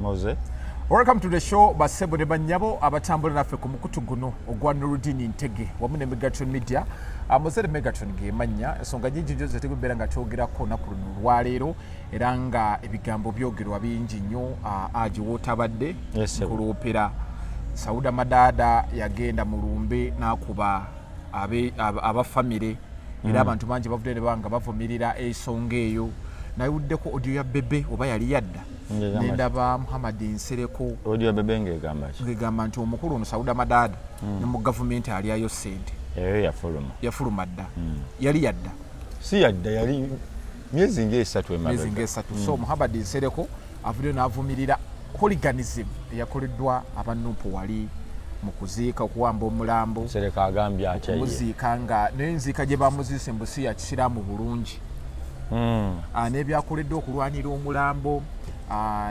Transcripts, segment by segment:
Moze. Welcome to the show, basebo ne bannyabo abatambula naffe ku mukutu guno ogwa Nurudini Ntege wamu ne Megatron Media. Muzere Megatron gemannya ensonga nyingi nnyo zetubeera nga twogerako olunaku luno olwaleero, era nga ebigambo byogerwa bingi nnyo. Aji wootabadde Yes, sir. Nkuloopera Sauda Madaada yagenda mu lumbe n'akuba aba famire, era abantu bangi bavudde ne banga bavumirira ensonga eyo. Nawuddeko audio ya Bebe, oba yali yadda. Ng'egamba ki? Nendaba Muhammad Nsereko. Audio Bebe ng'egamba ki? Ng'egamba nti omukulu ono Sauda Madaada ne mu gavumenti alyayo ssente. Eyo yafuluma. Yafuluma dda, yali yadda. Si yadda, yali myezi nga 3 myezi emabega. nga 3. So Muhammad Nsereko avuddeyo n'avumirira hooliganism eyakoleddwa aba NUP wali mu kuziika, okuwamba omulambo. Nsereko agambye atya ye? Muziika nga naye enziika gye bamuziise mbu si ya kisiraamu bulungi. N'ebyakoleddwa okulwanira omulambo,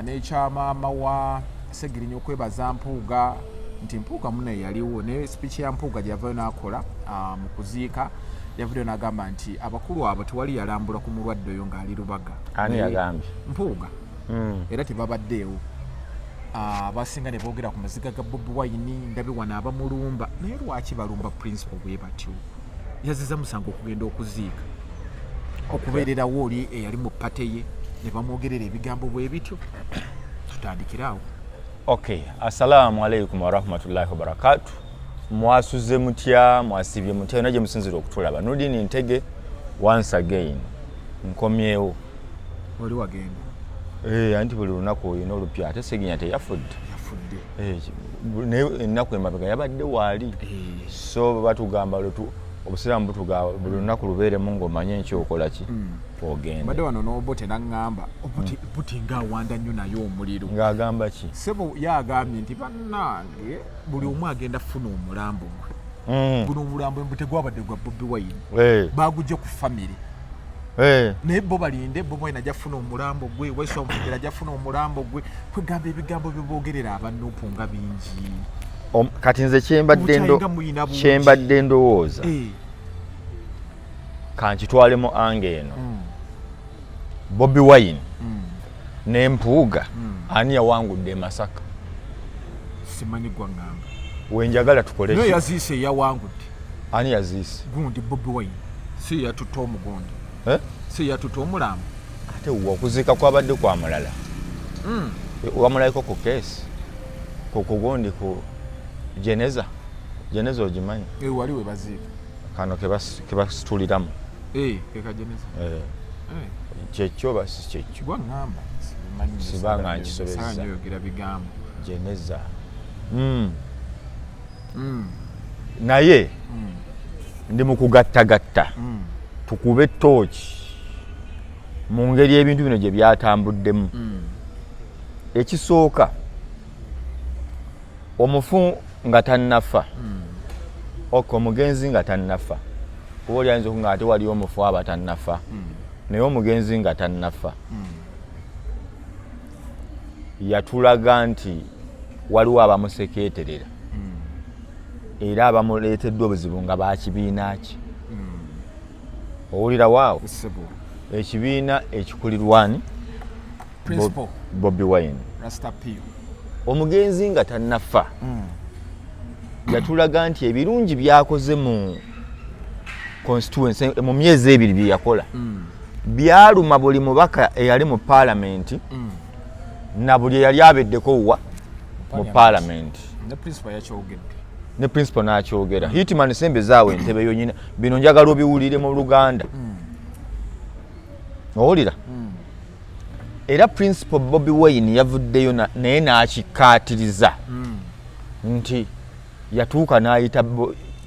n'ekyamaama wa Segirinya okwebaza Mpuuga nti Mpuuga muno yaliwo, ne speech ya Mpuuga gye yavayo n'akola mu kuziika, yavuddeyo n'agamba nti abakulu abo tewali yalambula ku mulwadde oyo ng'ali Lubaga. Ani yagambye? Mpuuga. Era tebabaddeewo. Abasinga ne boogera ku maziga ga Bobi Wine. Ndabe wano abamulumba, naye lwaki balumba principal bwe batyo? Yaziza musango okugenda okuziika, okubeererawo oli eyali mu party ye, ne bamwogerera ebigambo bwe bityo. Tutandikire awo. Okay, assalamu alaikum warahmatullahi wabarakatu. Mwasuze mutya? Mwasibye mutya yonna gye musinzira okutulaba? Nudini Ntege once again nkomyewo. Oli wagenda. Eh, anti buli lunaku olina olupya. Ate Seginya teyafudde? Yafudde. Eh, naye ennaku emabega yabadde waali. So batugamba obusiraamu butugamba buli lunaku lubeeremu ng'omanye enkyokola ki ogenda. Mbadde wano n'Obote naŋŋamba Obote ng'awanda nnyo naye omuliro. Ng'agamba ki? Sebo ye agambye nti bannange, buli omu agenda kufuna omulambo gwe. Guno omulambo mbu tegwabadde gwa Bobi Wine. Bagujje ku famire. Naye bo balinde, Bobi Wine ajja kufuna omulambo gwe, Waiswa Mufumbiro ajja kufuna omulambo gwe. Kwegamba ebigambo byeboogerera aba NUP nga bingi. Kati nze kyembadde Obukyayi nga muyina bungi. Kyembadde ndowooza, kankitwalemu ange eno. Bobi Wine ne Mpuuga, ani yawangudde e Masaka? Simanyi, gwaŋŋamba. Wenjagala tukole Naye ki? yaziise eyawangudde. Ani yaziise? Gundi Bobi Wine si yatutte omugundi? Eh? Si yatutte omulambo? Ate wa okuziika kwabadde kwa mulala. Wamulaliko ku keesi ku gundi ku jeneza? Jeneza ogimanyi? Eh, wali we baziika. Kano kebasituliramu. Eh, kekajeneza. Eh, kyekyo oba si kyekyo? Gwaŋŋamba. Simanyi nnyo, Siba nga nkisobezza. Saagala nnyo yogera bigambo. Jeneza. Naye ndi mu kugattagatta tukube tooki mu ngeri ebintu bino gye byatambuddemu. Ekisooka, omufu nga tannafa, ok, omugenzi nga tannafa, kuba oli ayinza okunga ate wali omufu aba tannafa, naye omugenzi nga tannafa yatulaga nti waliwo abamusekeeterera era abamuleeteddwa obuzibu nga bakibiina ki. Owulira waawo? Ssebo. Ekibiina ekikulirwani? Principal. Bobi Wine. Rasta Pio. Omugenzi nga tannafa yatulaga nti ebirungi byakoze mu constituency mu myezi 2 bye yakola byaluma buli mubaka eyali mu paalamenti na buli eyali abeddeko wa mu paalamenti. Ne principal yakyogedde. Ne principal n'akyogera. Hitman, sembezaawo entebe yonyina. Bino njagala obiwulire mu Luganda. Owulira? Era principal Bobi Wine yavuddeyo naye n'akikkaatiriza nti yatuuka n'ayita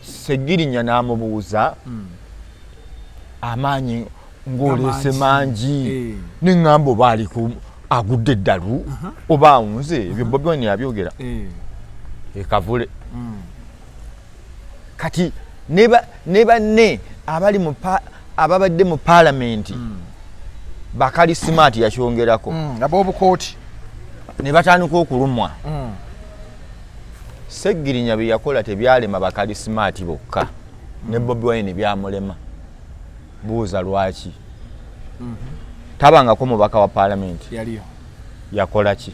Segirinya n'amubuuza, amaanyi ng'oleese mangi. Neŋŋamba oba aliku agudde eddalu oba awunze. Ebyo Bobi Wine yabyogera ekavule. Kati ne banne abali mu ababadde mu paalamenti bakali smart yakyongerako. Ab'obukooti. Ne batandika okulumwa. Seggirinya bye yakola tebyalema bakali smart bokka, ne Bobi Wine byamulema. Buuza lwaki tabangako mubaka wa paalamenti. Yaliyo. Yakola ki?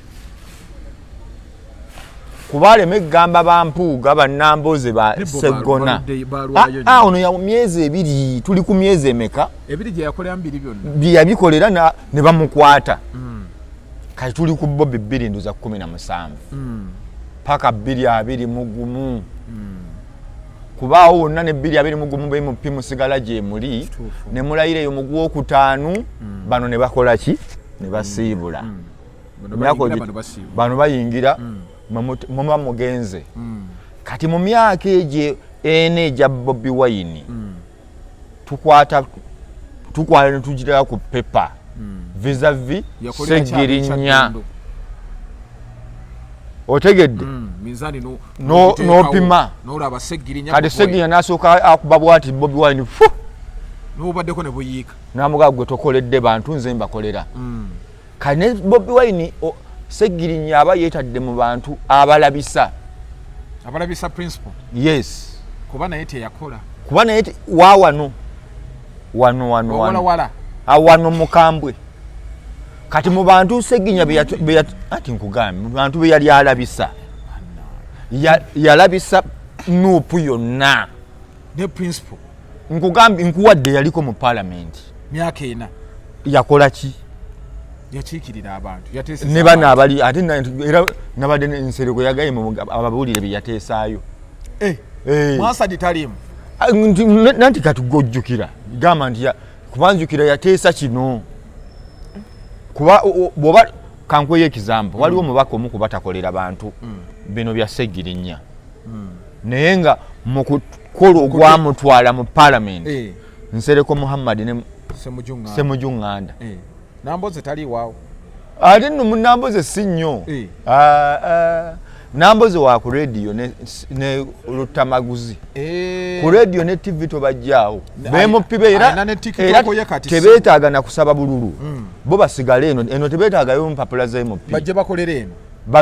Kuba aleme egamba bampuuga bannamboze ba Ne bo Seggona. Balwayo Ah, ah, ono ya myezi 2, tuli ku myezi emeka? Ebiri gye yakolera mbiri byonna. Bye yabikolera ne bamukwata. Kati tuli ku Bobi 2017 paka 2021. Kubaawo wonna ne 2021 be MP musigala gye muli, ne mulayira eyo mu gwokutaano, bano ne bakola ki? Ne basiibula. Bano Emyaka bayingira, bano basiibula. Bano bayingira, muba mugenze. Kati mu myaka egyo ena egya Bobi Wine, tukwata ne tugiraba ku pepa vis-a-vis Yakolera kyalo Segirinya. Kyaddondo. Otegedde? Minzaani n'ogiteekawo. N'opima. N'olaba Segirinya Kati ku boy. Segirinya n'asooka akuba bwati Bobi Wine fu N'obubaddeko ne buyiika. N'amugamba, gwe tokoledde bantu, nze mbakolera. Kati ne Bobi Wine Segirinya aba yeetadde mu bantu abalabisa. Abalabisa principal. Yes. Kuba naye teyakola. Kuba naye wa wano wano wano wano. Wawalawala. Awano mukambwe. Kati mu bantu Segirinya anti nkugambye, mu bantu be yali alabisa, yalabisa NUP yonna. Ne principal. Nkugambye, nkuwadde yaliko mu paalamenti. Myaka 4. Yakola ki? Yakiikirira abantu, yateeseza Ne bano abantu. Abali ate era nabadde Nsereko yagaye mu ababuulire bye yateesaayo. Mwasadi taliimu. Ah, nanti kati gojjukira gamba nti kuba nzijukira yateesa kino, kuba bw'oba kankweyo ekizambo, waliwo omubaka omu kuba takolera bantu bino bya Segirinya, naye nga mu kukola ogwamutwala mu paalamenti, Nsereko Muhammad ne Ssemujju Nganda. Ssemujju Nganda. Namboze taliiwaawo. Ate nno munamboze si nnyo. Ah, ah. Namboze wa ku rediyo ne Lutamaguzi. Ku rediyo ne TV tobajjaawo. Bemupi be era Alina ne TikTok era ye kati. Tebeetaaga na kusaba bululu. Bo basigale eno eno, tebeetaagayo mpapula za MP. Bajje bakolere eno.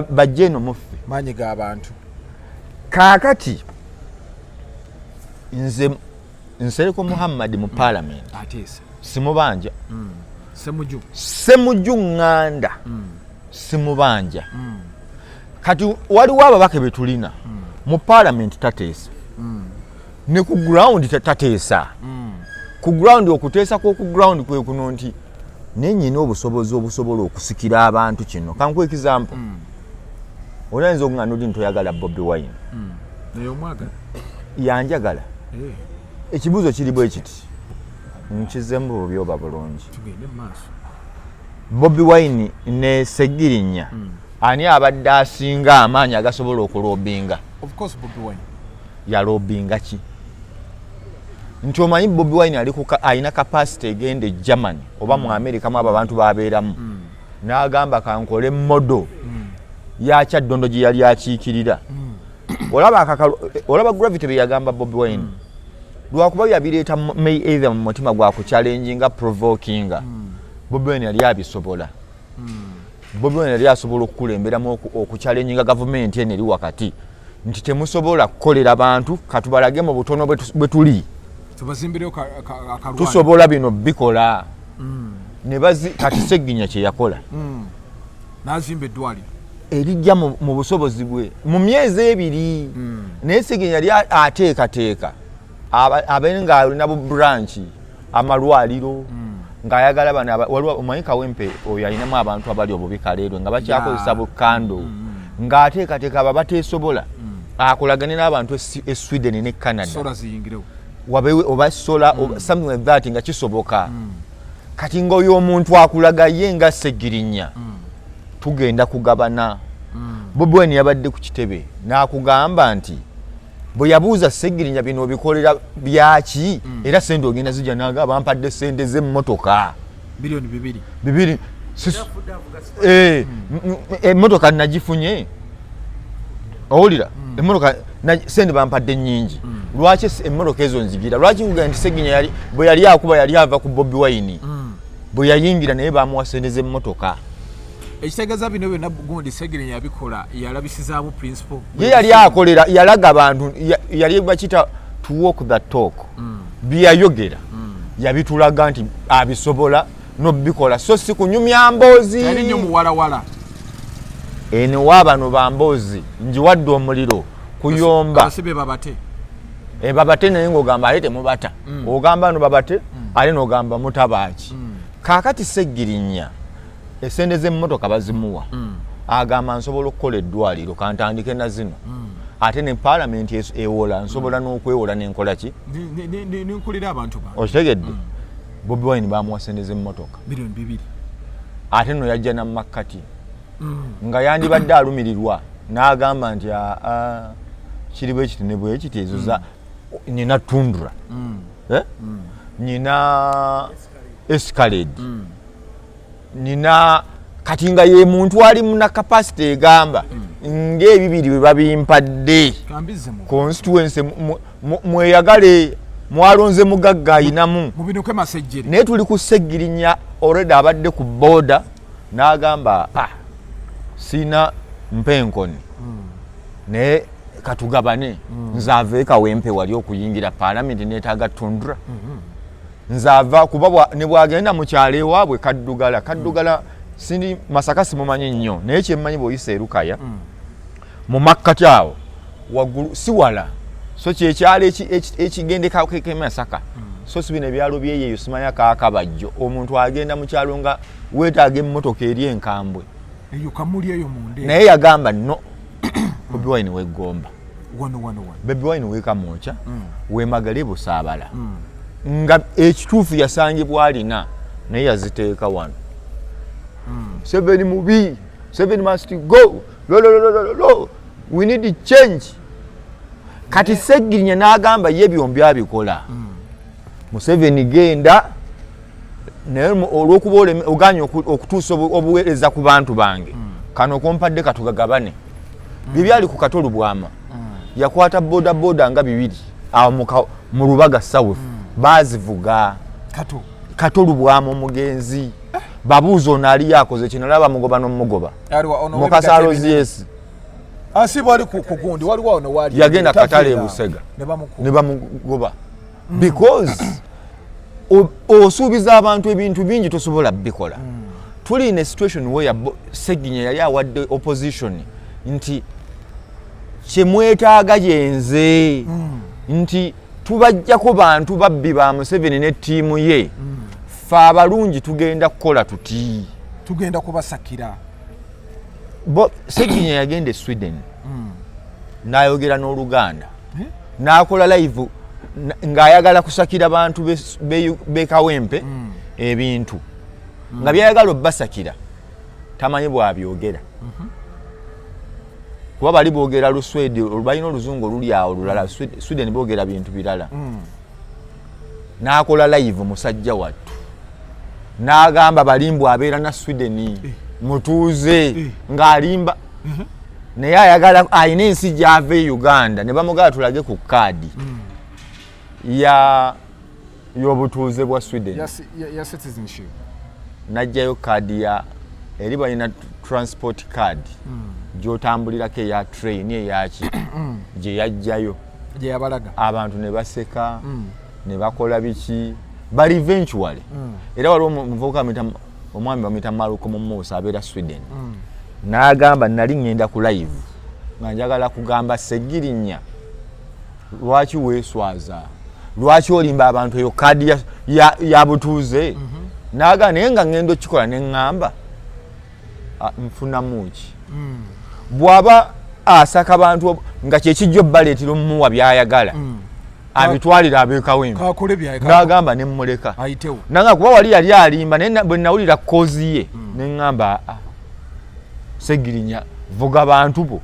Bajje eno muffe. Maanyi g'abantu. Kaakati nze Nsereko Muhammad mu paalamenti Ateesa. simubanja. Ssemujju. Ssemujju Ŋŋanda simubanja. Kati waliwo ababaka be tulina mu paalamenti tateesa, ne ku ground tateesa. Ku ground, okuteesa kw'oku ground kwe kuno nti naye nyina obusobozi obusobola okusikira abantu kino. Kankuwa example. Oyinza okuŋŋamba oti ntoyagala Bobi Wine. Naye omwagala. Yanjagala. Ekibuuzo kiri bwe kiti, nkizemu bubi oba bulungi? Tugende mu maaso. Bobi Wine ne Segirinya, ani abadde asinga amaanyi agasobola okulobinga? Of course Bobi Wine. Yalobinga ki? Nti omanyi Bobi Wine ali alina capacity egenda e Germany oba mu America, mu abo abantu babeeramu, n'agamba kankole model yakyaddondo gye yali akiikirira. Olaba olaba gravity bye yagamba Bobi Wine, lwakuba yabireeta may either mu mutima gwa kuchallenginga, provokinga. Bobi Wine yali abisobola. Bobi Wine yali asobola okukulemberamu okuchallenginga gavumenti eno eri wakati nti temusobola kukolera bantu, katubalage mu butono bwe tuli. Tubazimbireyo akalwani. Tusobola bino bikola ne bazi. Kati Segginya kye yakola, N'azimba eddwaliro. Erijja mu busobozi bwe mu myezi 2. Naye Segginya yali ateekateeka abe ng'alina bu branch amalwaliro, ng'ayagala bano waliwo omanyi Kawempe oyo alinamu abantu abali obubi kaleerwe nga bakyakozesa bukando, ng'ateekateeka abo abateesobola, akolagane n'abantu e Sweden ne Canada. Solar ziyingirewo. Wabewe oba solar oba something like that nga kisoboka. Kati ng'oyo omuntu akulaga ye nga Segirinya tugenda kugabana. Bobi Wine yabadde ku kitebe n'akugamba nti bwe yabuuza Segirinya, bino obikolera byaki era sente ogenda zijja? Naga bampadde sente z'emmotoka. Biliyoni 2. Bibiri. Eh, emmotoka nagifunye, owulira? Emmotoka sente bampadde nnyingi. Lwaki emmotoka ezo nzigira? Lwaki nkugamba nti Seginya yali bwe yali akuba yali ava ku Bobi Wine, bwe yayingira naye bamuwa sente z'emmotoka. Ekitegeeza bino byonna gundi Segirinya yabikola, yalabisizaamu principal. Ye yali akolera, yalaga abantu, yali bakita to walk the talk. Byeyayogera yabitulaga nti abisobola nobikola, so si kunyumya mboozi. Yali nnyo muwalawala. Eno waabano bamboozi njiwadde omuliro kuyomba. Abasibe babate. E, babate, naye ngaogamba ate temubata. Ogamba no babate, ate nogamba mutabaaki. Kaakati Segirinya esente z'emmotoka bazimuwa, agamba nsobola okukola eddwaliro, kantandike na zino, ate ne paalamenti ewola, nsobola n'okwewola nenkola ki. Ninkulira abantu bange. Okitegedde? Bobi Wine bamuwa sente z'emmotoka 2 miliyoni. Ate no yajja namakkati nga yandibadde alumirirwa n'agamba nti aa, kiri bwe kiti ne bwe kiti, ezo za nina Tundra, eh? Nina Escalade, nina kati nga ye muntu ali muna capacity egamba ng'ebibiri bwe babimpadde Kambize mu constituency mweyagale mwalonze mugagga ayinamu. Mubinuke masejjere. Naye tuli ku Segirinya, already abadde ku boda n'agamba, ah, siina mpenkoni, naye katugabane. Nze ava ekawempe wali okuyingira paalamenti neetaaga Tundra. Nze ava kuba ne bwagenda mu kyalo ewaabwe Kaddugala, Kaddugala sindi Masaka simumanyi nnyo, naye kyemmanyi bw'oyisa erukaya mu makkati awo waggulu si wala, so kyekyalo ekigendekako kemasaka, so si bino ebyalo byeyeyo simanya kaakabajjo. Omuntu agenda mu kyalo nga weetaaga emmotoka eri enkambwe. Eyo kamuli eyo munda. Naye yagamba no, Bobi Wine weggomba. Wano wano wano. Bobi Wine wekamwokya, wemagale Busaabala, nga ekituufu yasangibwa alina, naye yaziteeka wano. Seven mubi, seven must go, lololololo, we need change. Kati Segirinya n'agamba ye byombi abikola. Museveni genda, naye olw'okuba oganye okutuusa obuweereza ku bantu bange, kano kompadde katugagabane. Bye byali ku Katolu Bwama, yakwata boda boda nga bibiri awo mu Lubaga South, bazivuga. Kato. Katolu Bwama omugenzi, babuuza ono aliyo akoze kino, laba mugoba n'omugoba. Aliwa ono? Mukasa Aloziesi. Asi bwali ku gundi waliwo ono wali. Yagenda Katale e Busega. Ne bamukuba. Ne bamugoba because osuubiza abantu ebintu bingi tosobola bikola. Tuli in a situation where Seginya yali awadde opposition nti kyemwetaaga yenze, nti tubajjako bantu babbi ba Museveni ne ttiimu ye, fe abalungi tugenda kukola tuti. Tugenda kubasakira. Seginya yagenda e Sweden n'ayogera n'Oluganda, n'akola live ng'ayagala kusakira bantu b'e Kawempe ebintu nga byayagala obbasakira, tamanyi bw'abyogera kuba bali boogera Luswedi, balina oluzungu oluli awo olulala. Sweden boogera bintu birala. N'akola live musajja wattu n'agamba balimbu abeera na Sweden mutuuze, ng'alimba, naye ayagala ayina ensi gy'ava e Uganda. Ne bamugala tulage ku kaadi ya y'obutuuze bwa Sweden. Ya citizenship. N'ajjayo kaadi ya eri balina transport card gy'otambulirako eya train eyaki gye yajjayo. Gye yabalaga. Abantu ne baseka ne bakola biki, but eventually era waliwo omuvubuka omwami bamuyita Malcolm Musa abeera Sweden, n'agamba nali ŋŋenda ku live nga njagala kugamba Segirinya lwaki weeswaza, lwaki olimba abantu eyo kaadi ya butuuze. N'agamba naye nga ŋŋenda okukikola ne ŋŋamba, "Ah, nfunamu ki bw'aba asaka bantu nga kyekijja obbaleetera omumuwa by'ayagala abitwalire ab'ekawempe." Kakole byaye. N'agamba ne mmuleka. Ayitewo. Nanga kuba wali yali alimba, naye bwe nawulira cause ye ne ŋŋamba, "Ah, Segirinya vuga bantu bo,"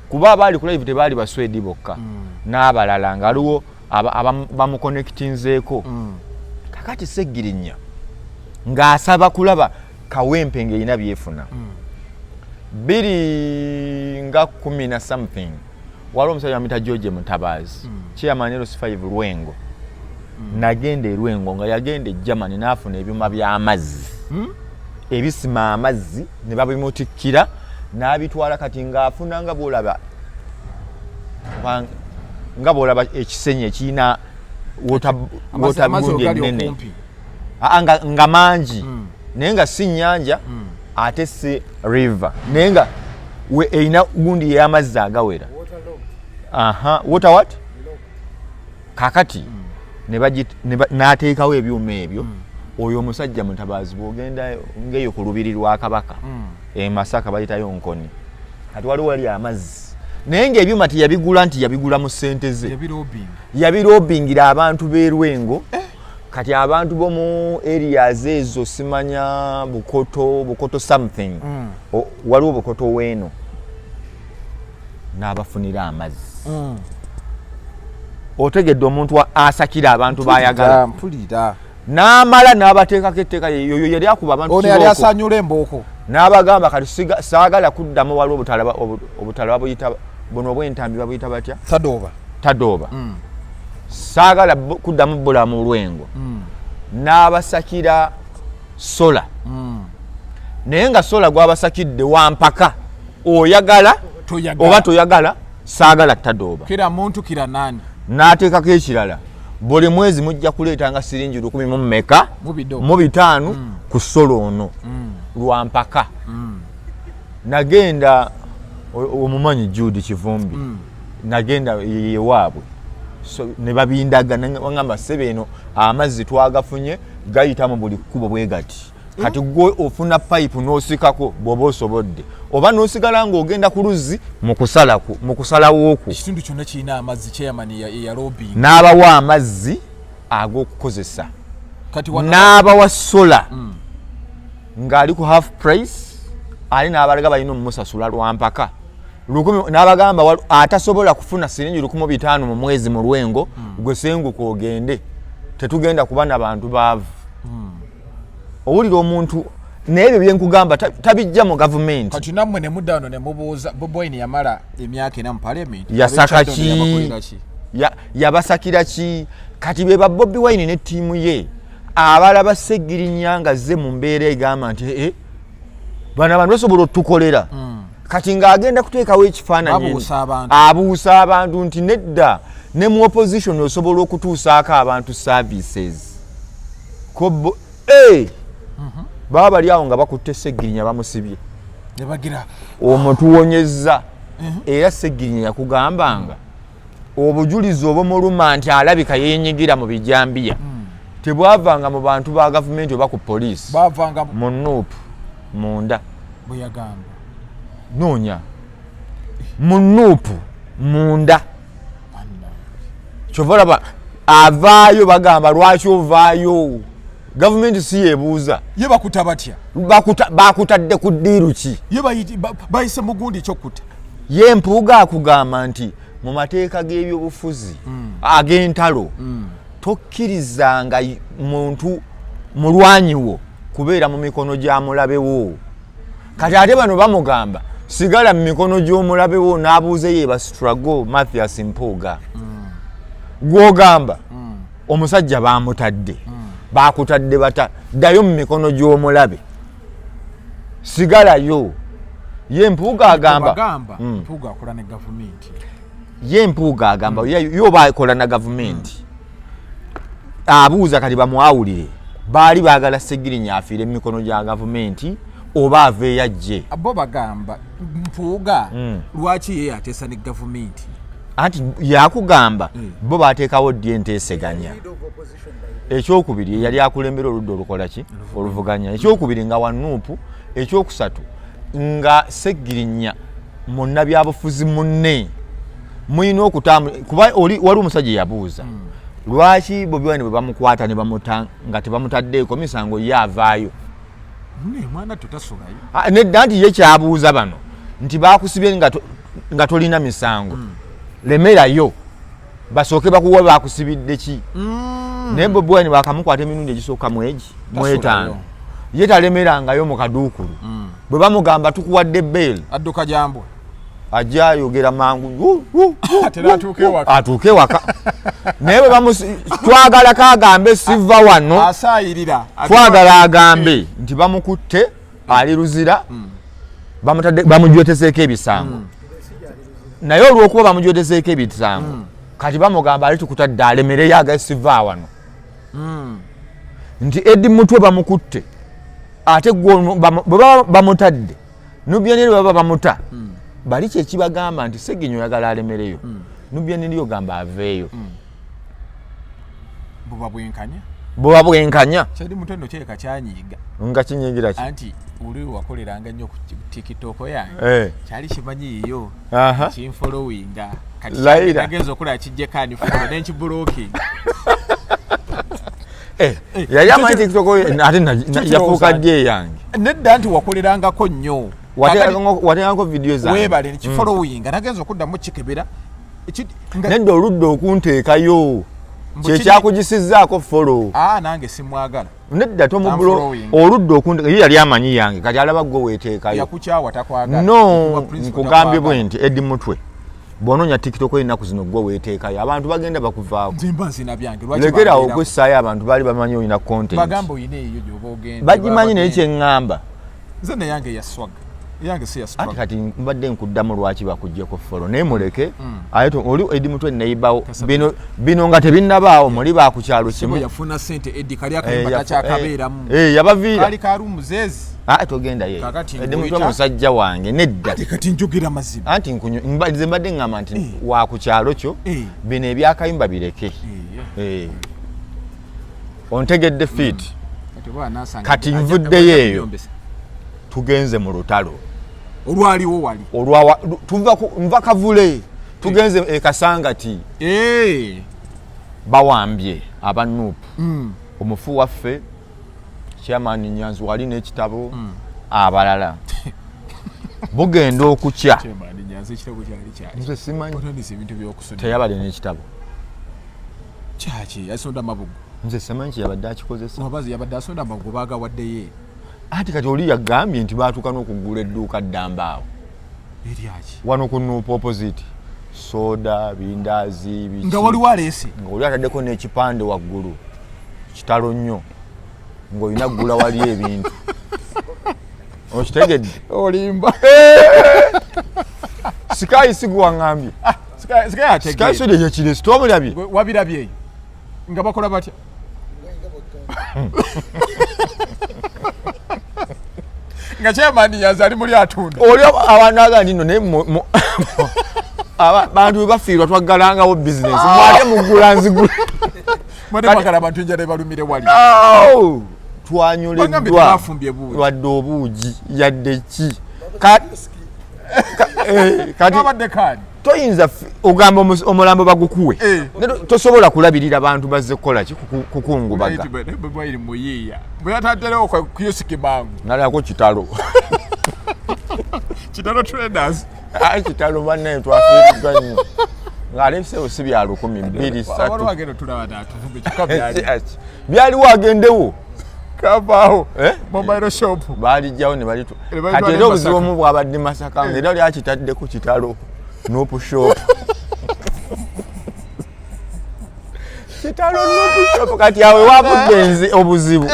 kuba abaali ku live tebaali Baswedi bokka, n'abalala nga waliwo bamuconnectinzeeko. Kakati Segirinya ng'asaba kulaba Kawempe ng'erina byefuna biri nga kumi na something. Waliwo omusajja bamuyita George Mutabaazi, chairman LC5 Lwengo. Nagenda e Lwengo nga yagenda e Germany n'afuna ebyuma by'amazzi ebisima amazzi ne babimutikkira n'abitwala. Kati ng'afuna nga bwolaba nga bwolaba ekisenyi ekirina water Amazzi gundi ogali ennene. okumpi. Aa, nga mangi, naye nga si nnyanja ate si river, naye nga Erina gundi ey'amazzi agawera. Aha, water what? Kakati n'ateekawo ebyuma ebyo. Oyo omusajja mutabaazi. Bw'ogenda ngeyo ku lubiri lwa Kabaka e Masaka, bayitayo Nkoni, kati waliwo wali amazzi, naye ng'ebyuma teyabigula nti yabigula mu ssente ze. Yabilobinga. Yabilobingira abantu b'erwengo. Kati abantu b'omu areas ezo, simanya Bukoto, Bukoto something, waliwo Bukoto weeno, n'abafunira amazzi. Otegedde omuntu asakira abantu bayagala? Mpulira. N'amala n'abateekako etteeka. Yoyo yali akuba abantu Ono yali kibooko. asanyula embooko. N'abagamba kati saagala kuddamu. Waliwo obutala babuyita buno obw'entambi, babuyita batya? Tadooba. Tadooba. Saagala kuddamu bbula mu lwengo. N'abasakira solar, naye nga solar gwabasakidde wampaka, oyagala Toyagala. oba toyagala, saagala tadooba. Kira muntu, kira nani. N'ateekako ekirala, buli mwezi mujja kuleetanga siringi lukumi mu mmeka? Mubido. Mu bitaano ku solar ono lwampaka. Nagenda, omumanyi Jude Kivumbi, nagenda yewaabwe, so ne babindaga, wangamba, "Ssebe, eno amazzi twagafunye, gayita mu buli kkubo bwe gati. Kati gwe ofuna payipu n'osikako bw'oba osobodde, oba n'osigala ng'ogenda ku luzzi mu kusalawo okwo." Ekitundu kyonna kirina amazzi, chairman yalobinga. N'abawa amazzi ag'okukozesa. Kati wano N'abawa solar ng'ali ku half price, ali n'abalaga balina omumusasula lwampaka lukumi. N'abagamba atasobola kufuna siringi 1500 mu mwezi mu lwengo, gwe senguka ogende, tetugenda kuba na bantu baavu. Owulira omuntu? Naye ebyo byenkugamba tabijja mu gavumenti. Kati nammwe ne mudda wano ne mubuuza, Bobi Wine yamala emyaka 4 mu parliament. Yasaka Ab'e ki? Kyadondo yabakolera ki? Yabasakira ki? Kati be ba Bobi Wine ne ttiimu ye abalaba Segirinya nga zze mu mbeera egamba nti, "Eh, bano abantu basobola otukolera." Kati ng'agenda kuteekawo ekifaananyi. Babuusa abantu. Abuusa abantu nti nedda, ne mu opposition osobola okutuusaako abantu services. Ko eh! Baba bali awo nga bakutte Segirinya, bamusibye. Ne bagira Omutuwonyezza. Era Segirinya yakugambanga obujulizi obumuluma nti alabika yenyigira mu bijambiya tebwavanga mu bantu ba gavumenti oba ku poliisi. Bavanga mu NUP munda. Bwe yagamba. Noonya mu NUP munda. Kyova olaba avaayo, bagamba lwaki ovaayo? Gavumenti si yebuuza. Ye bakuta batya? Bakutadde ku ddiiru ki? Ye bayise mugundi ekyokuta. Ye Mpuuga akugamba nti mu mateeka g'ebyobufuzi ag'entalo, tokkirizanga muntu mulwanyi wo kubeera mu mikono gya mulabe wo. Kati ate bano bamugamba sigala mu mikono gy'omulabe wo, n'abuuza ye bastruggle. Mathias Mpuuga gwogamba omusajja bamutadde, bakutadde bata, ddayo mu mikono gy'omulabe, sigalayo. Ye Mpuuga agamba bagamba Mpuuga akola ne gavumenti. Ye Mpuuga agamba ye oba akola na gavumenti. Abuuza kati bamwawulire, baali baagala Segirinya afiire mu mikono gya gavumenti oba aveeyo ajje? Bo bagamba Mpuuga lwaki ye ateesa ne gavumenti? Anti yakugamba bo bateekawo ddi enteeseganya? Ekyokubiri, yali akulembera oludda olukola ki? Oluvuganya. Ekyokubiri, nga wa NUP. Ekyokusatu, nga Segirinya munnabyabufuzi munne, mulina okutambula kuba oli wali omusajja yabuuza lwaki Bobi Wine bwe bamukwata ne bamuta nga tebamutaddeeko misango, ye avaayo. Naye mwana tutasulayo. Ah, nedda, nti ye kyabuuza bano nti bakusibye nga tolina misango, lemerayo basooke bakuwa bakusibidde ki. Naye Bobi Wine bakamukwata emirundi egisooka mwegi mwetaano, ye talemerangayo mu kaduukulu. Bwe bamugamba tukuwadde bail, adduka jambwa. Ajja ayogera mangu. Wu, wu, wu, Atera wu, atuuke wu. ewaka. Atuuke ewaka. Naye bwe twagala kagambe siva wano. Asaayirira. Twagala agambe nti bamukutte ali Luzira, bamutadde, bamujweteseeko ebisango. Naye olwokuba bamujweteseeko ebisango, kati bamugamba ali tukutadde, alemereyo aga siva wano. Nti Edi Mutwe bamukutte, ate gwe bwe baba bamutadde, Nubian baba bamuta. Bali kyekibagamba nti Seginya oyagala alemereyo, Nubian Li ogamba aveeyo. Buba bwenkanya. Buba bwenkanya. Kyali mutono kyereka kyanyiiga. Nga kinyiigira ki? Anti oli wakoleranga nnyo ku TikTok yange. Kyali kimanyi yiyo. Kinfollowinga. Kati nagenza okulaba kijjeko unfollow ne nkiblocking. Yali amanyi TikTok ate yafuuka ddi eyange? Nedda nti wakolerangako nnyo. Wateekangako vidiyo zange. Weebale nkifollowinga nagenza okuddamu kikebera. Nedda oludda okunteekayo. Kyekyakugisizzaako follow. Nange simwagala. Nedda tomubulo oludda okunteeka ye yali amanyi yange kati alaba gwe weeteekayo. Yakukyawa takwagala. No, nkugambye bwe nti Eddie Mutwe bw'onoonya TikTok ennaku zino gwe weeteekayo abantu bagenda bakuvaako. Nze mba nzina byange lwaki lekera okwessaayo abantu baali bamanyi olina content. Bagamba oyina eyo gy'oba ogenda. Bagimanyi naye kye ŋŋamba. Nze neyange ya swag. Yange si ya swag. Ati kati mbadde nkuddamu lwaki bakuggyeko follow naye muleke. Aye oli Eddie Mutwe neighbor bino nga tebinnabaawo muli ba ku kyalo kimu. Yafuna ssente Eddie kali akayimba takyakabeeramu. Yabaviira. Kali ka room zezi. Togenda ye. Eddie Mutwe musajja wange nedda. Ati kati njogera mazima. Anti nze mbadde ŋŋamba nti wa ku kyalo kyo bino ebyakayimba bireke. Ontegedde fit. Kati nvuddeyo eyo. Tugenze mu lutalo. Olwaliwo wali. Tuva nva Kavule. Tugenze e Kasangati. Bawambye aba NUP. Omufu waffe Chairman Nyanzi wali n'ekitabo abalala. Bugenda okukya. Chairman Nyanzi ekitabo kyali kyali. Nze simanyi. Otandise ebintu by'okusoma. Teyabadde n'ekitabo. Kyaki yasonda amabugo. Nze simanyi kye yabadde akikozesa. Obazi yabadde asonda amabugo baagawaddeyo. Ati kati oli yagambye nti baatuuka n'okugula edduuka ddamba awo. Eryaki? Wano ku NUP opposite. Soda, bindaazi, biki. Nga waliwo aleese. Nga oli ataddeko n'ekipande waggulu. Kitalo nnyo. Ng'olina ggula wali ebintu. Okitegedde? Olimba. Sikayi si gwe waŋŋambye. Sikayi ategeera. Sikayi soda ekyo kiresi twamulabye. Wabirabye eyo. Nga bakola batya? Nga chairman Nyanzi ali muli atunda. Oli abantu aga nti nno naye bantu bwe bafiirwa twaggalangawo bizinensi. Mwate muggula nzigula. Mwate mwagala abantu enjala ebalumire wali. Twanyoleddwa. Bagambye tebafumbye buugi. Wadde obuugi yadde ki. Kati Babadde kaani? Toyinza ogamba omulambo bagukuwe. Tosobola kulabirira bantu bazze kukola ki? Kukungubaga. Bwe muyiiya. Bwe yatadderewo ku kiosk mangu. Nalako kitalo. Kitalo traders. Kitalo bannaye twafiiriddwa nnyo. Ng'ate ebiseera si bya lukumi bbiri ssatu. Waliwo agenda otulaba n'atuvuga kyokka byali. Byaliwo agendewo. Kavaawo. Mobile shop. Baalijjawo ne balitu. Ne balitwala Kati era e Masaka. obuzibu omu bwabadde Masaka ng'era oli akitaddeko kitalo. Nup shop. Kitalo Nup shop. Kati awo wavudde nze obuzibu.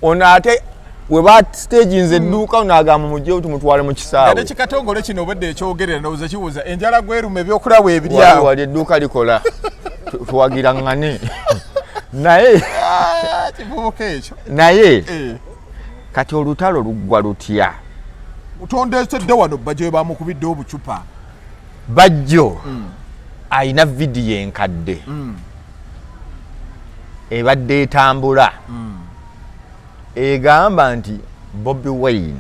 Ono ate we ba staginze edduuka ono agamba mujje tumutwale mu kisaawe. Ate kikatongole kino obwedde ekyogerera ndowooza kiwuza enjala gweruma ebyokulaba ebiri awo. Wali edduuka likola. Tuwagira ŋŋane. Naye Kivubuka ekyo. Naye kati olutalo luggwa lutya? Utondeetedde wano Bajjo bamukubidde obucupa. Bajjo alina vidiyo enkadde. Ebadde etambula. Egamba nti Bobi Wine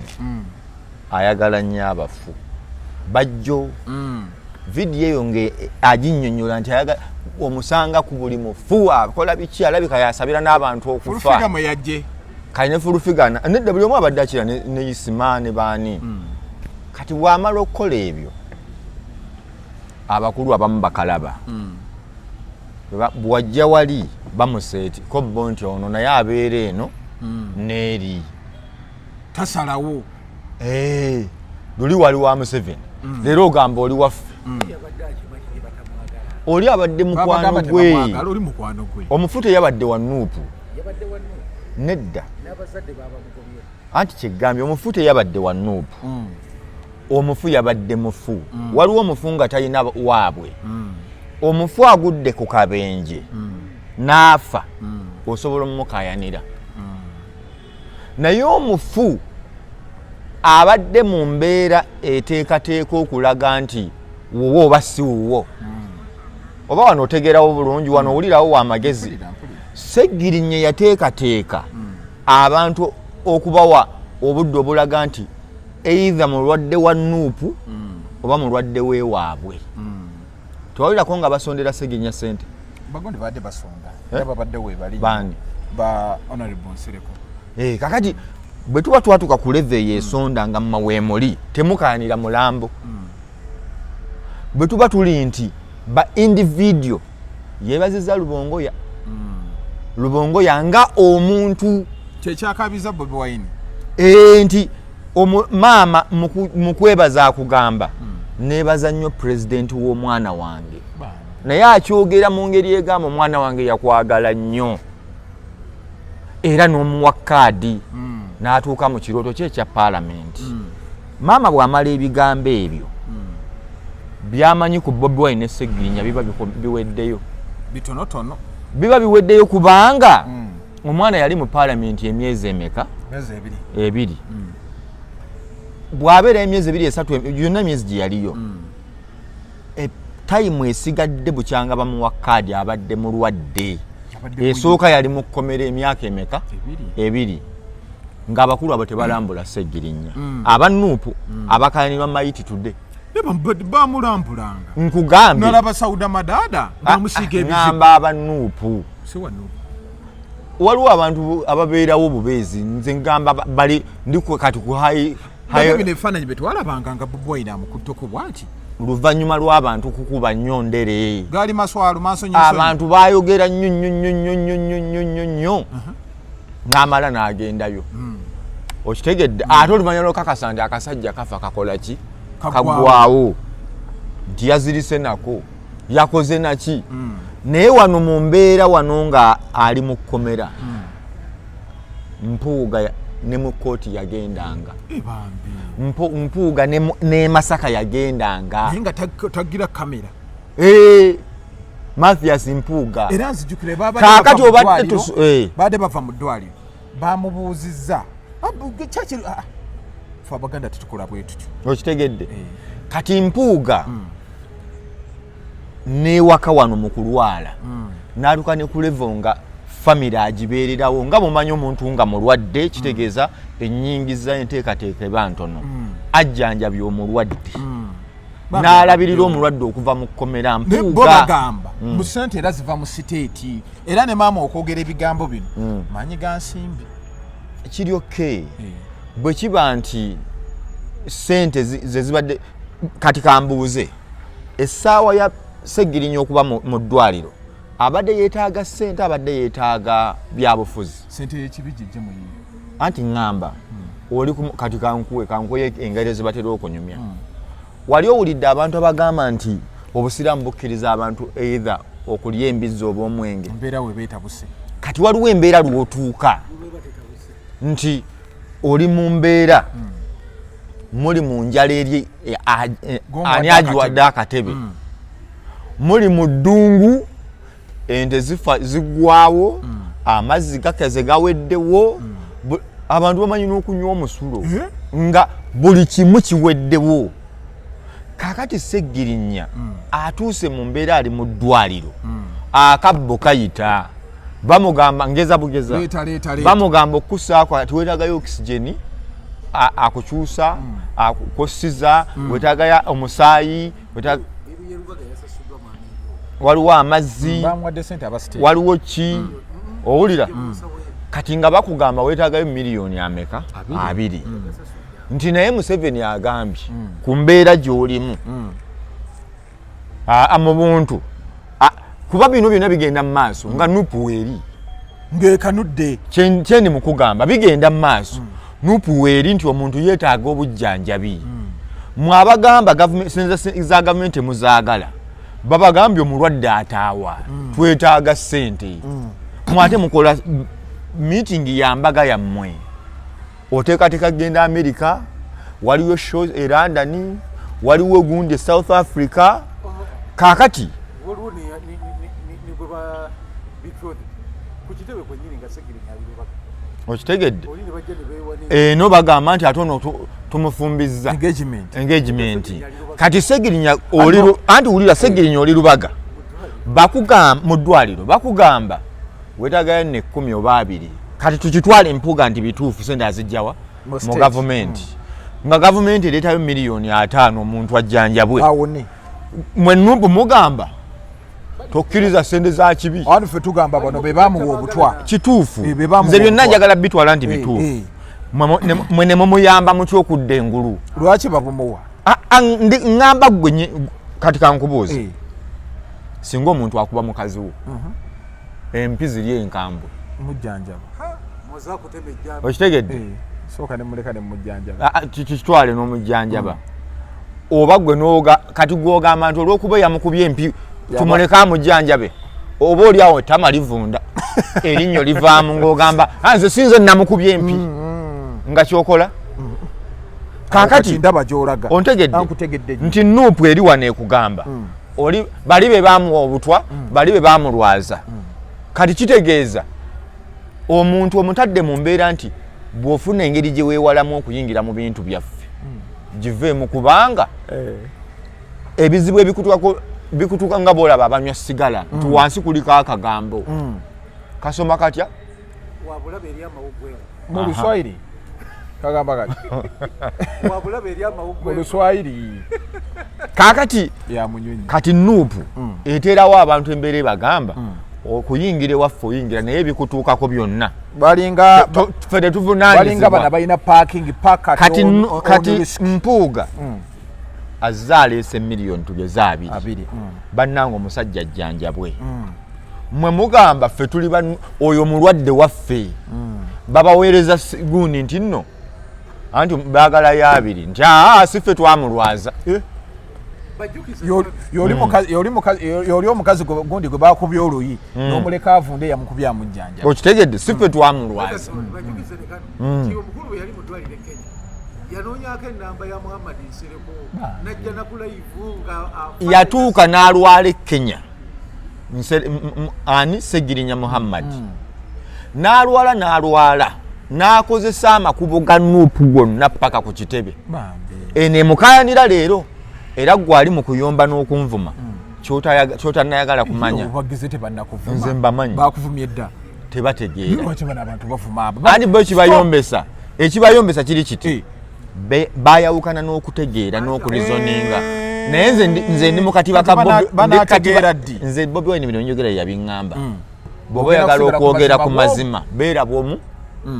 ayagala nnyo abafu. Bajjo vidiyo eyo nge aginnyonnyola nti ayagala omusanga ku buli mufu akola biki alabika yasabira n'abantu okufa. Fulufiga mwe yajje. Kali ne Fulufiga nedda buli omu abadde akira ne Isima ne baani. Kati bw'amala okukola ebyo abakulu abamu bakalaba. Bw'ajja wali bamuseeti ko bo nti ono naye abeera eno n'eri. Tasalawo. Luli wali wa Museveni. Leero ogamba oli waffe. Oli abadde mukwano gwe. Oli mukwano gwe. Omufu teyabadde wa NUP. Nedda. Anti kyegambye omufu teyabadde wa NUP. Omufu yabadde mufu. Waliwo omufu nga talina waabwe. Omufu agudde ku kabenje n'afa. Osobola omukaayanira. Naye omufu Abadde mu mbeera eteekateeka okulaga nti wuwo oba si wuwo. Oba wano otegeerawo bulungi, wano owulirawo wamagezi. Mpulira, mpulira. Segirinya yateekateeka abantu okubawa obudde obulaga nti either mulwadde wa NUP oba mulwadde weewaabwe. Tewawulirako nga basondera Segirinya sente? Bagundi badde basonda. Eh? Era babadde webali. Baani? Ba Honorable Nsereko. Eh, kakati bwe tuba twatuka ku level eyo esonda nga mmaweemuli temukaanira mulambo, bwe tuba tuli nti ba individual, yeebaziza Lubongoya, Lubongoya nga omuntu. Kyekyakabiza Bobi Wine. Eh, nti maama mu kwebaza akugamba, neebaza nnyo pulezidenti w'omwana wange. Bambi. Naye akyogera mu ngeri egamba omwana wange yakwagala nnyo era n'omuwa kaadi n'atuuka mu kirooto kye ekya paalamenti. Maama bw'amala ebigambo ebyo byamanyi ku Bobi Wine ne Segirinya biba biweddeyo. Bitonotono. Biba biweddeyo kubanga omwana yali mu paalamenti emyezi emeka? Myezi 2. 2. Bw'abeera emyezi 2, 3, yonna emyezi gye yaliyo, time esigadde bukyanga bamuwa kaadi abadde mulwadde. Abadde. Esooka yali mu kkomera emyaka emeka? 2. 2, ng'abakulu abo tebalambula Segirinya. Aba NUP abakayanirwa mayiti tudde. Bamulambulanga. Nkugambye. Nalaba Sauda Madada ng'amusiiga ebizibu. Ngamba aba NUP. Si wa NUP. Waliwo abantu ababeerawo obubeezi, nze ngamba bali ndi kati ku high Naye bino ebifaananyi bye twalabanga nga Bobi Wine amukutteko bw'ati. Luvannyuma lw'abantu kukuba nnyo ndere. Gaali maswalo mansonyi. Abantu bayogera nnyo nnyo nnyo nnyo nnyo nnyo nnyo nnyo nnyo, n'amala n'agendayo. Okitegedde? Ate oluvannyuma lwokakasa nti akasajja kafa kakola ki? Kaggwawo. Kaggwawo, nti yazirise nako yakoze naki. Naye wano mu mbeera wano nga ali mu kkomera, Mpuuga ne mu kkooti yagendanga. Eh, bambi. Mpuuga ne Masaka yagendanga. Naye nga tagira kamera. Eh, Mathias Mpuuga. Era nzijukire babadde Kaakati bava mu obadde ddwaliro, eh. badde bava mu ddwaliro, bamubuuzizza, "Ah, ah, fe Abaganda tetukola bwe tutyo." Okitegedde? Kati Mpuuga newaka wano mu kulwala n'atuuka ne ku level nga famire agibeererawo, nga mumanyi omuntu nga mulwadde kitegeeza ennyingiza enteekateeka eba ntono, ajjanjabya omulwadde n'alabirira omulwadde okuva mu kkomera. Ne bo Mpuuga. bagamba mu sente era ziva mu state, era ne maama okwogera ebigambo bino maanyi ga nsimbi. Kiri okay bwe kiba nti sente ze zibadde. Kati kambuuze, essaawa ya Segirinya okuba mu ddwaliro abadde yeetaaga sente, abadde yeetaaga byabufuzi? Sente y'ekibi gijje mu yiyo. Anti ŋŋamba oli kati kankuwe engeri ezibatera okunyumya. Wali owulidde abantu abagamba nti Obusiraamu bukkiriza abantu either okulya embizzi oba omwenge? Embeera we beetabuse. Kati waliwo embeera lw'otuuka nti oli mu mbeera muli mu njala eri Gw'omuwadde ani agiwadde akatebe, muli mu ddungu, ente zifa ziggwawo, amazzi gakaze gaweddewo, abantu bamanyi n'okunywa omusulo. Eh? Nga buli kimu kiweddewo. Kakati Segirinya atuuse mu mbeera ali mu ddwaliro, akabbo kayita, bamugamba ngeza bugeza. Leeta, leeta, leeta. Bamugamba okusaako ati weetagayo oxygen, akukyusa akusiza, weetagayo omusaayi, waliwo amazzi. Bamuwadde sente aba state. Waliwo ki? Owulira kati nga bakugamba weetagayo miliyoni ameka? 20. 20. Nti naye Museveni agambye ku mbeera gy'olimu mu buntu, kuba bino byonna bigenda mu maaso nga NUP weeri. Ng'ekanudde. Kyendi mu kugamba, bigenda mu maaso NUP weeri, nti omuntu yeetaaga obujjanjabi. Mwe abagamba sente za gavumenti temuzaagala, babagambye omulwadde ataawa, twetaaga ssente. Mwe ate mukola meeting ya mbaga yammwe, oteekateeka kugenda America, waliwo show e London, waliwo gundi e South Africa. Kaakati waliwo ne gwe ba betrothed ku kitebe kwennyini nga Segirinya ali Lubaga. Okitegedde? Eno bagamba nti ate ono tumufumbizza engagement. Engagement. Kati Segirinya oli, anti wulira, Segirinya oli Lubaga, bakugamba mu ddwaliro, bakugamba wetagayo nne 10 oba 20. Kati tukitwala empuga nti bituufu, sente azijjawa? Mu mu state. Gavumenti, nga gavumenti ereetayo miliyoni 50 omuntu ajjanjabwe. Awone. Mwe NUP mugamba tokkiriza sente za kibi. Anti ffe tugamba bano be bamuwa obutwa. Kituufu. Be bamuwa Nze byonna obutwa. njagala bitwala nti bituufu. Mwe ne mumuyamba mutya okudda engulu? Lwaki babumuwa? Ah, ah, ŋŋamba ggwe kati kankubuuze. Singa omuntu akuba mukazi wo empi ziri enkambwe, Mujjanjaba. Okitegedde? Sooka nemuleka nemujjanjaba. Ah, ah, kitwale n'omujjanjaba oba gwe noga. Kati gwogamba nti olwokuba yamukubye empi tumuleke amujjanjabe, oba oli awo ettama livunda, erinnyo livaamu, ng'ogamba, "Ah, nze sinze namukubye empi," nga kyokola kakati ndaba gyolaga. Ontegedde? Ankutegedde nnyo. Nti NUP eri wano ekugamba oli bali be bamuwa obutwa, bali be bamulwaza. Kati kitegeeza omuntu omutadde mu mbeera nti bw'ofuna engeri gye weewalamu okuyingira mu bintu byaffe, giveemu, kubanga ebizibu ebikutukako bikutuka nga bwolaba abanywa sigala nti wansi kuliko akagambo kasoma katya? Wabulabe eri amawuggwe. Mu Luswayiri kagamba kati Wabulabe eri mu amawuggwe. Luswayiri. Kaakati Ya munyonyi. Kati NUP eteerawo abantu embeera ebagamba okuyingira ewaffe oyingira, naye ebikutuukako byonna balinga ffe balinga bano tetuvunaanyizibwa. Balina parking paka. Kati kati Mpuuga azze aleese miliyoni tugeze 20. 20. Bannange, omusajja ajjanjabwe. Mwe mugamba ffe tuli oyo mulwadde waffe. Babaweereza gundi nti nno anti baagalayo 20, nti aa, si ffe twamulwaza. Bajjukize. Yoli omukazi gundi gwe bakubye oluyi n'omuleka avunde, yamukubye amujjanja. Okitegedde? Si ffe twamulwaza. Bajjukize ne kano nti omukulu bwe yali mu ddwaliro e Kenya yanoonyako enamba ya Muhammad Nsereko, najja naku live nga Yatuuka n'alwala e Kenya. Ani? Segirinya Muhammad n'alwala, n'alwala n'akozesa amakubo ga NUP gonna paka ku kitebe. Bambi. Eno emukayanira leero, era gwe ali mu kuyomba n'okunvuma kyotanayagala kumanya. Obagize tebannakuvuma. Nze mbamanyi. Bakuvumye dda. Tebategeera. Lwaki bano abantu bavuma abo? Anti bo ekibayombesa, ekibayombesa kiri kiti: bayawukana n'okutegeera n'okureasoninga. Naye nze ndi mu katiba ka Kati Bobi- ndi banaategeera katiba- ddi? Nze Bobi Wine bino njogera yabiŋŋamba: bw'oba Ogenda oyagala kusigala ku okwogera ku mazima. mazima, beera bwomu.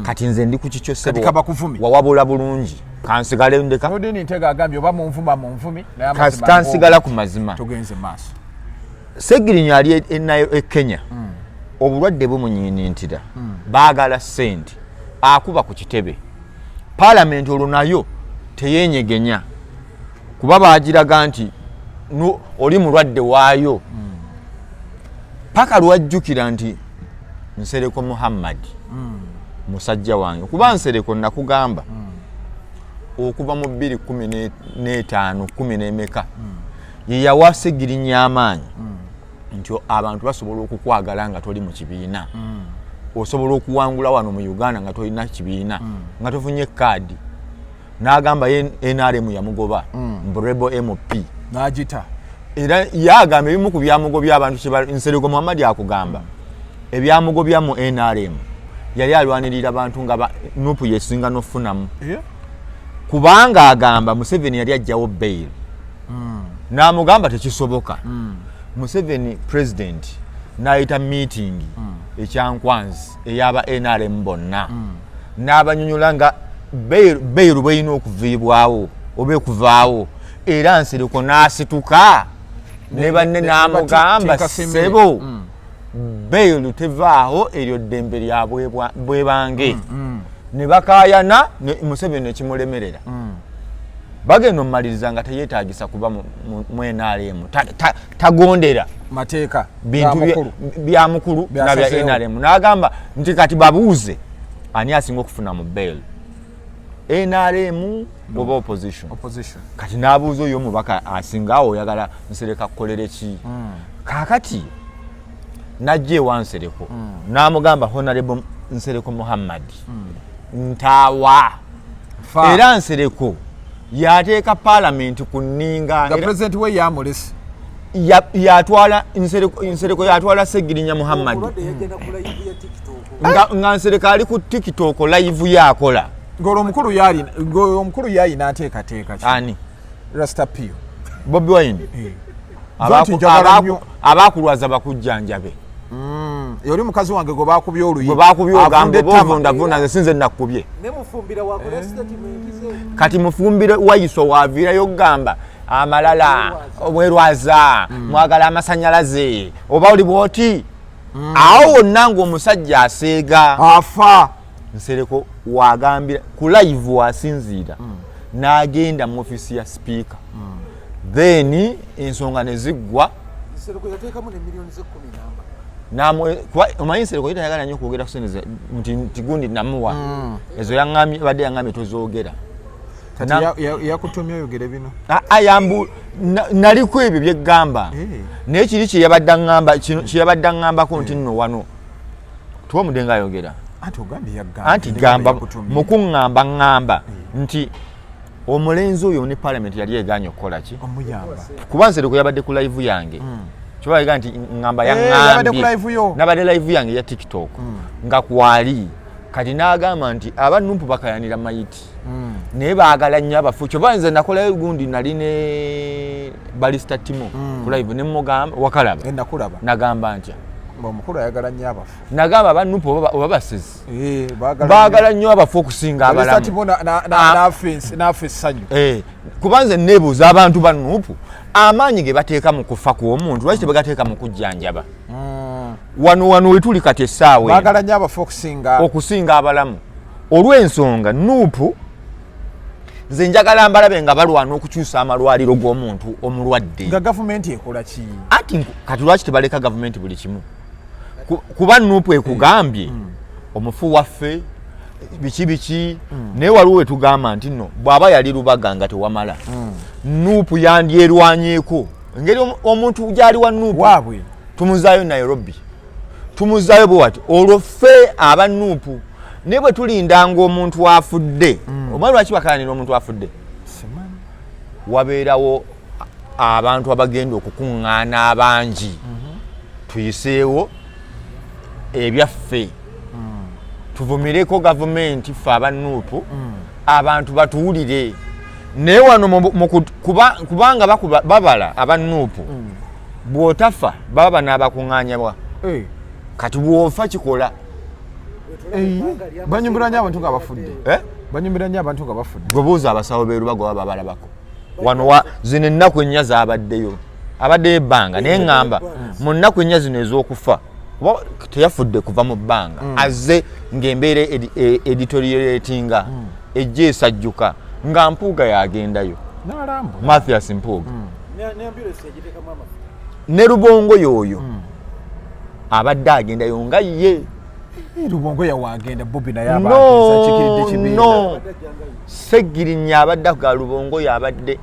Kati nze ndi ku kikyo, Kati ssebo. kabakuvume. Wawabula bulungi, kansigale ndeka. Nodini Ntega agambye oba munvuma munvumi, naye amazima Kasita nsigala ku mazima. Tugenze maaso. Segirinya ali nayo e Kenya, obulwadde bumunyiinintira, baagala ssente, akuba ku kitebe. Paalamenti olwo nayo teyenyegenya, kuba bagiraga nti oli mulwadde waayo, paka lwajjukira nti Nsereko Muhammad musajja wange, kuba Nsereko nakugamba okuva mu 215 kumi n'emeka ye yawa Segirinya amaanyi nti abantu basobola okukwagala nga toli mu kibiina, osobola okuwangula wano mu Uganda nga tolina kibiina, nga tofunye kaadi. N'agamba ye NRM yamugoba mbu rebel MP. N'agita. Era yagamba ebimu ku byamugobya abantu Nsereko Muhammad akugamba ebyamugobya mu NRM, yali alwanirira bantu nga NUP yesinga nofunamu, kubanga agamba Museveni yali ajjawo bail, n'amugamba tekisoboka. Museveni president n'ayita meeting ekyankwanzi eyaba NRM bonna, n'abanyonyola nga bail bweyina okuviibwawo oba ekuvaawo. Era Nsereko n'asituka ne banne n'amugamba, Tinkasimire. "Ssebo, bail tevaawo, eryo ddembe lya bwebange." Ne bakaayana Museveni nekimulemerera. Bagenda omumaliriza nga teyeetagisa kuba mu NRM. Tagondera mateeka bintu mukulu. Bya mukulu nabya Byasazeewo. NRM. N'agamba nti kati babuuze ani asinga okufuna mu bail, NRM oba opposition? Opposition. Kati n'abuuza oyo omubaka asinga awo, oyagala Nsereka kukolere ki? Kaakati najja ewa Nsereko n'amugamba, "Honorable Nsereko Muhammad ntaawa. Era Nsereko yateeka paalamenti ku nninga. Nga president we yamulese. Yatwala Nsereko, yatwala Segirinya Muhammad. Omulwadde yajja ku live ya TikTok. Nga Nsereko ali ku TikTok live yakola. Ng'olwo omukulu yalina nteekateeka ki? Ani? Rasta Pio. Bobi Wine. Nti njagala nnyo. Abakulwaza bakujjanjabe. Yoli mukazi wange gwe bakubye oluyi. Gwe bakubye ogamba Avunda oba ettama. ovundavunda, nze sinze nakkubye. Ne Mufumbira wakola statement ze. Kati Mufumbire wayiso waviirayo okugamba amalala obwerwaza mwagala amasanyalaze oba oli bwoti awo wonna ng'omusajja aseega. Afa. Nsereko wagambira ku live wasinziira n'agenda mu ofiisi ya sipiika, then ensonga ne ziggwa. Nsereko yateekamu ne miliyoni ze 10 namba. Kuba omanyi Nsereko ye tayagala nnyo okwogera ku sente nti gundi namuwa ezo, yaŋŋambye, badde yaŋŋambye tozoogera. Kati yakutumye oyogere bino? Ayambu naliko ebyo byeggamba. Naye kiri kyeyabadde aŋŋamba, kino kyeyabadde aŋŋambako nti nno wano tuwa omudenga ayogera. Anti ogambye yagamba. Anti gamba mukuŋŋamba ŋŋamba nti omulenzi oyo ne parliament yali egaanye okukola ki? Omuyamba. Kuba Nsereko yabadde ku live yange, kyobaga nti ŋŋamba. Yabadde ku live yo? Nabadde live yange ya TikTok nga kwali. Kati n'agamba nti abanumpu bakayanira mayiti naye baagala nnyo abafu. Kyova nze nakolayo gundi, nali ne Barista Timo ku live ne mugamba wakalaba. Nakulaba. Nagamba ntya? Omukulu ayagala nnyo abafu. Nagamba abanumpu oba basezi baagala baagala nnyo abafu okusinga abalamu. Timo n'afa essanyu. Kuba nze neebuuza abantu ba NUP amaanyi ge bateeka mu kufa kw'omuntu lwaki tebagateeka mu kujjanjaba wano wetuli kati essaawa eno? Baagala nnyo abafu okusinga okusinga abalamu. Olw'ensonga NUP nze njagala mbalabe nga balwana okukyusa amalwaliro g'omuntu omulwadde. Nga gavumenti ekola ki? Ati kati lwaki tebaleka gavumenti buli kimu? Kuba NUP ekugambye omufu waffe biki biki, naye waliwo wetugamba nti nno bw'aba yali Lubaga nga tewamala, NUP yandyerwanyeeko engeri omuntu gyali wa NUP waabwe. Tumuzaayo Nairobi, tumuzaayo bwe wati, olwo ffe aba NUP naye bwe tulindanga omuntu afudde. Omanyi lwaki bakalanira omuntu afudde? Simanyi. Wabeerawo abantu abagenda okukuŋŋaana abangi, tuyiseewo ebyaffe, tuvumireko gavumenti ffe aba NUP, abantu batuwulire. Naye wano kubanga babala aba NUP, bw'otafa baba banaabakuŋŋaanyabwa. Kati bw'ofa kikola. Banyumbira nnyo abantu nga bafudde. Eh? Banyumbira nnyo abantu nga bafudde. Gwe buuza abasawo b'erubaga baba balabako wano zino ennaku 4 zabaddeyo, abaddeyo ebbanga, naye ŋŋamba mu nnaku 4 zino ez'okufa, kuba teyafudde kuva mu bbanga, azze ng'embeera edeterioratinga, ejja esajjuka nga Mpuuga yagendayo. N'alambula. Mathias Mpuuga. Ne ambulance yagiteekamu amafuta. Ne Rubongoya oyo abadde agendayo nga ye. Rubongoya wagenda, Bobi naye No, abakikiridde kibiina. no. Abadde ajjangayo. Segirinya abadde ga Rubongoya abadde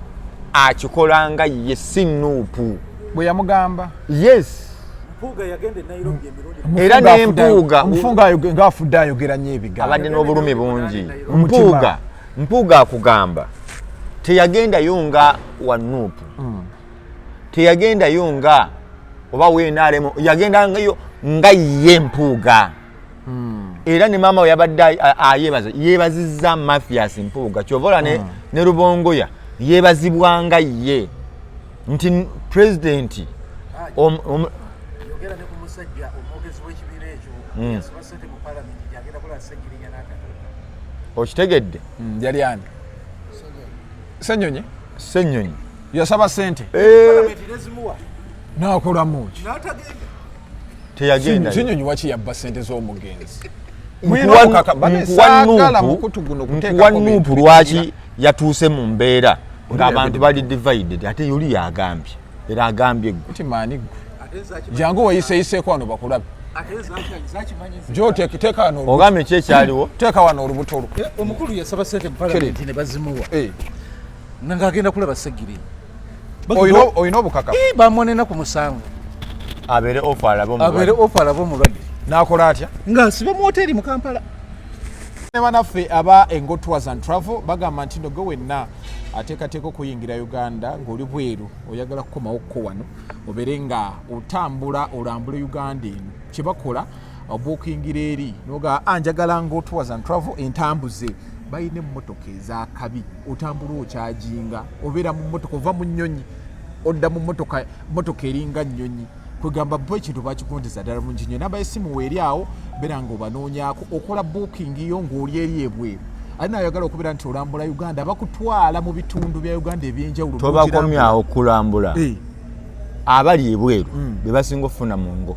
akikola nga ye, si NUP. Bwe yamugamba. Yes. Mpuuga yagenda e Nairobi emirundi Era n'Empuuga Omufunga ng'afudde ayogera nnyo ebigambo. Abadde n'obulumi bungi. Omutima. Mpuuga akugamba teyagendayo nga wa NUP, teyagendayo nga oba WNRM, yagendangayo nga ye Mpuuga. Era ne maama we yabadde ayebaza, yeebazizza Mathias Mpuuga. Kyova olaba ne Rubongoya yeebazibwanga ye nti pulezidenti Yogera ne ku musajja omwogezi w'ekibiina ekyo yasaba ssente mu palamenti gyagenda kulaba Segirinya n'atatuuka. Okitegedde? Yali ani? Senyonyi. Ssenyonyi. Yasaba sente. Palamenti nezimuwa. N'akolamu ki? N'atagenda. Teyagenda. Senyonyi waki yabba sente z'omugenzi? Nkuwa Saagala mukutu guno NUP, kuteekako nkuwa bintu NUP lwaki yatuuse mu mbeera ng'abantu bali divided, ate yoli yagambye era agambye gwe. Nti maani gwe? Ate nze Jangu weyiseyiseeko wano bakulabe. Ate nze akimanyi nze. Jo teeka wano Ogambye ki ekyaliwo? Teeka wano olubuto lwo. Omukulu yasaba ssente mu palamenti ne bazimuwa ng'agenda kulaba Segirinya. Olina obukakafu? Bamuwa n'ennaku 7. Abeere off alabe Abeere omulwadde. Off alabe omulwadde. N'akola atya? Ng'asiba mu hoteri mu Kampala. Ne banaffe aba Engo Tours and Travel bagamba nti no gwe wenna ateekateeka okuyingira Uganda ng'oli bweru, oyagala kukomawo kko wano obeere nga otambula olambule Uganda eno, kyebakola obuukingira eri noga njagala Ngo Tours and Travel entambuze. Balina emmotoka ezakabi, otambula okyajinga, obeera mu mmotoka, ova mu nnyonyi odda mu mmotoka, mmotoka eringa nnyonyi. Kwegamba bo ekintu bakigondeza ddala bulungi nnyo. Namba y'essimu weeri awo, beera nga obanoonyaako, okola booking yo ng'oli eri ebweru, ate nayagala okubeera nti olambula Uganda, bakutwala mu bitundu bya Uganda ebyenjawulo. Tobakomyawo kulambula. Abali ebweru be basinga okufuna mu ngo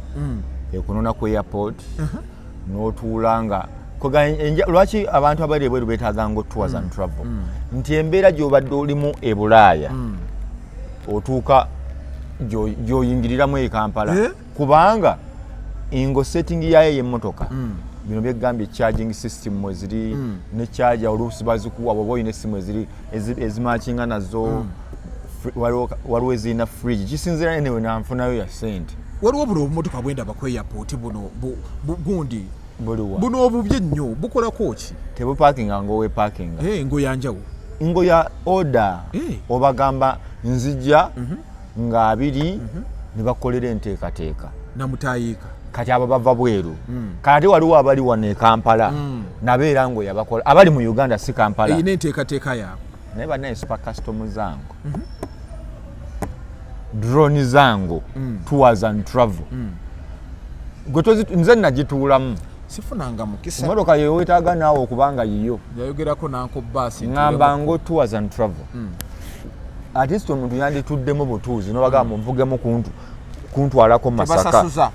ekunona ku airport n'otuula nga lwaki abantu abali ebweru beetaaga Ngo Tours and Travel? Nti embeera gy'obadde olimu e Bulaaya, otuuka gy'oyingiriramu e Kampala. Kubanga Ngo setting yayo ey'emmotoka, bino byegambye, charging system mweziri, ne charger oluusi bazikuwa bwoba olina essimu eziri ezimakinga nazo. Waliwo ezirina fridge, kisinzira anyway nanfunayo ya sente. Waliwo buno obumotoka bwendaba ku airport buno gundi. Buliwa? Buno obubi ennyo, bukolako ki? Tebupakinga ngaowepakinga. Engo yanjawulo. Ngo ya order. Obagamba nzija nga 20, ne bakolera enteekateeka. Namutayiika. Kati abo bava bweru. Kati waliwo abali wano e Kampala nabeera ngo yabakola, abali mu Uganda, si Kampala. Eyina enteekateeka yaabwe. Naye bannaye, super custom zango, drone zango, Tours and Travel, gwe nze nagituulamu. Sifunanga mukisa. Emotoka yewetaaga naawe okubanga yiyo. Yayogerako nanko baasi. Ŋŋamba Ngo Tours and Travel, at least omuntu yandituddemu butuuzi nobagamba munvugemu kuntwalako Masaka. Tebasasuza.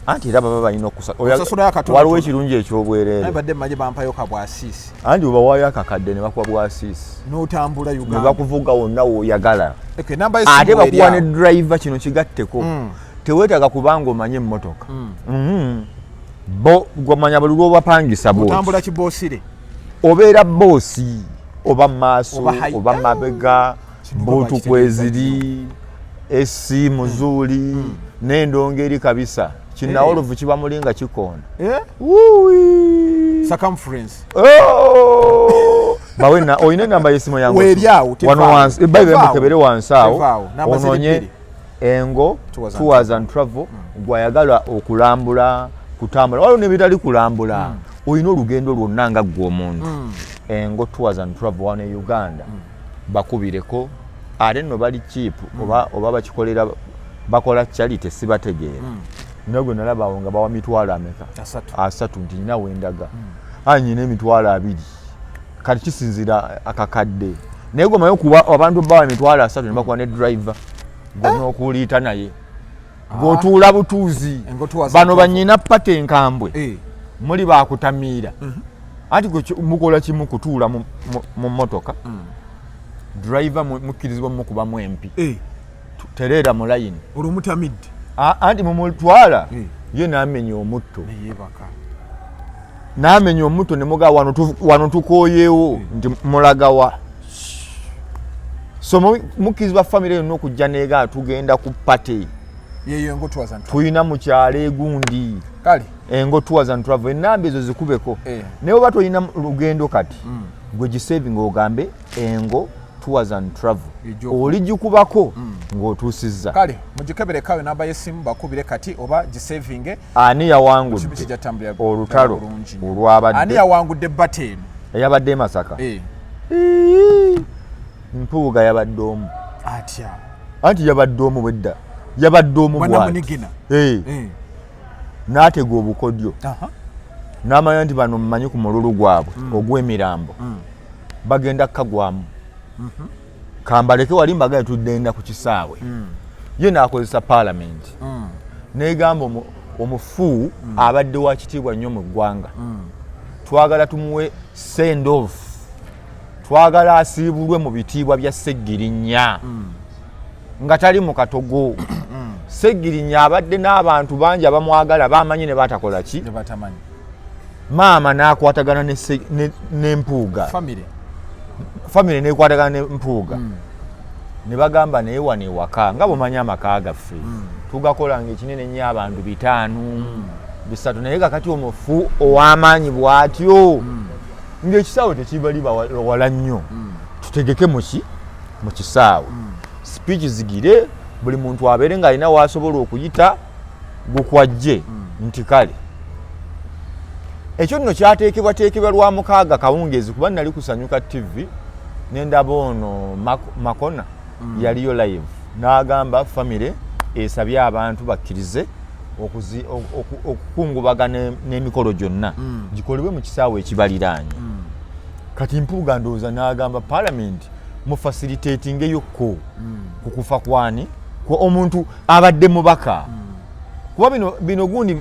Anti era baba balina okusa Osasulayo akatono. Waliwo ekirungi ekyobwereere. Naye badde mmanyi bampayo ka bwasiisi. Anti webawaayo akakadde ne bakuwa bwasiisi. N'otambula Ne Uganda. bakuvuga wonna w'oyagala. Okay, namba y'essimu Ate eri bakuwa ne awo. driver. Kino kigatteko, teweetaaga kubanga omanye emmotoka. Bo gwamanya buli lwobapangisa bwoti. Otambula kiboosire. Obeera boss, oba maaso, Oba oba mabega. Kino Boot bakitegeeza. Kweziri esi muzuuli n'endongo eri kabisa kinawolovu kiba muli nga kikoona. Eh? Wuuwi. Circumference. Oh! Bawe olina enamba y'essimu yange? Weeri awo, Wano tevaawo. wansi, by the way, Tevaawo. mukebere wansi awo. Tevaawo. Namba ziri Onoonye bbiri. Engo Tours and Tours and Travel. Gwayagala okulambula, kutambula, waliwo nebitali kulambula, olina olugendo lwonna nga ggwe omuntu, Engo Tours and Travel wano e Uganda, bakubireko. Ate nno bali cheap, oba bakikolera, bakola charity, sibategeera. Naye gwe nalaba awo nga bawa mitwalo ameka? 30. 30, nti nyina wendaga, aye nyina 20,000. Kati kisinzira akakadde, naye gwe omanyi okuwa abantu bawa 30,000 ne bakuwa ne driver gwe n'okuliita, naye gweotuula butuuzi. Engo Tours and Bano Travel. banyina pate enkambwe. Muli bakutamiira, anti gwe mukola kimu, kutuula mu mmotoka, driver mukkirizibwa mukubamu empi. Tereera mu layini. Olwo mutamidde. Anti mumutwala. Ye n'amenya omutto. Neyeebaka. N'amenya omutto ne mugaa wano tukooyeewo nti mulagawa. So mukkirizibwa famire yonna okujja neega tugenda ku party. Yeyo Engo Tours and Travel. Tulina mu kyalo egundi. Kale. Engo Tours and Travel, enamba ezo zikubeko. Naye oba tolina lugendo kati, gwe gisavinga ogambe Engo Tours and Travel. Oligikubako ng'otuusizza. Kale mugikeberekayo namba y'essimu, bakubire kati oba gisavinge. Ani Kibi yawangudde kijja tambulira olutalo bulungi nnyo. Ani olwabadde yawangudde bata eno? Eyabadde e Masaka? Eh. Mpuuga yabadde omu. Atya? Anti yabadde omu bwedda, yabadde omu Bwana bw'ati. Munigina. N'atega obukodyo n'amanya nti bano mmanyi ku mululu gwabwe ogw'emirambo bagenda kukagwamu, kambaleke wali mbagaye tuddenda ku kisaawe. Ye n'akozesa paalamenti negamba omufu abadde wa kitiibwa nnyo mu ggwanga, twagala tumuwe send off, twagala asiibulwe mu bitiibwa bya Segirinya nga tali mu katogo. Segirinya abadde n'abantu bangi abamwagala, bamanyi ne batakola ki. Ne batamanyi. Maama n'akwatagana ne Mpuuga. Famire. Famire nekwatagana ne Mpuuga ne bagamba naye wano ewaka nga bwemanyi amaka gaffe tugakolanga ekinene nnyo, abantu 5. Bisatu. Naye kakati omufu ow'amaanyi bw'atyo, ng'ekisaawe tekibali wala nnyo, tutegeke muki mu kisaawe, speech zigire, buli muntu abeere ng'alina waasobola okuyita gukwajje nti kale ekyo nno kyateekebwateekebwa lwa mukaaga kawungeezi, kuba nali kusanyuka TV nendaba ono Makona yaliyo live n'agamba famire esabye abantu bakkirize okukungubaga n'emikolo gyonna gikolebwe mu kisaawe ekibaliraanye. Kati Mpuuga ndowooza n'agamba Palamenti mufacilitatingeyokko ku kufa kwani kwa omuntu abadde mubaka, kuba bino gundi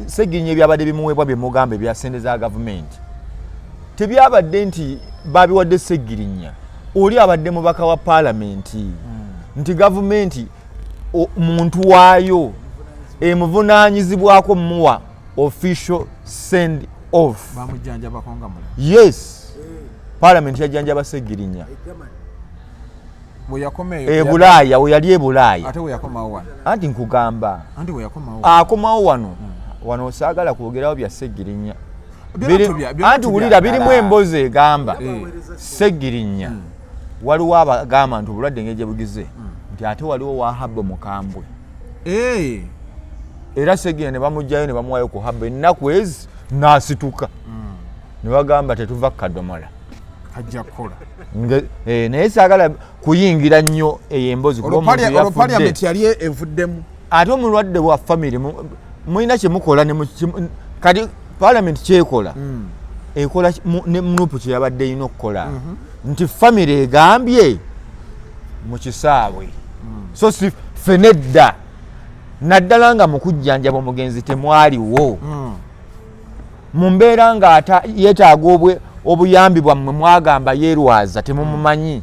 Segirinya ebyabadde bimuweebwa byemugamba ebya sente za gavumenti tebyabadde nti babiwadde Segirinya, oli abadde mubaka wa Paalamenti, nti gavumenti muntu waayo emuvunaanyizibwako muwa official send off. Bamujjanjabako nga mulamu? Yes, Paalamenti yajjanjaba Segirinya. Bwe yakomeeyo? E Bulaaya, we yali e Bulaaya. Ate we yakomawo wano? Anti nkugamba. Anti we yakomawo. Akomawo wano saagala kwogerawo bya Segirinya. Byonna byonna Anti wulira, tubyagala. Birimu emboozi egamba Segirinya waliwo abagamba nti obulwadde engeri gye bugize nti ate waliwo wahabo mukambwe. Era Segirinya ne bamugjayo ne bamuwayo ku habo ennaku ezi n'asituka ne bagamba tetuva kukadomola. Kajja kukola. Naye saagala kuyingira nnyo eyo emboozi kuba Olwo omuntu olwo yafudde. Parliament yali evuddemu. Ate omulwadde wa famire mulina kyemukola kati Parliament kyekola ekola ne NUP kyeyabadde erina okukola nti famire egambye mu kisaawe, so si ffe nedda, naddala nga mu kujjanjaba omugenzi temwaliwo mu mbeera ng'ata yeetaaga obuyambi bwammwe, mwagamba yeerwaza temumumanyi.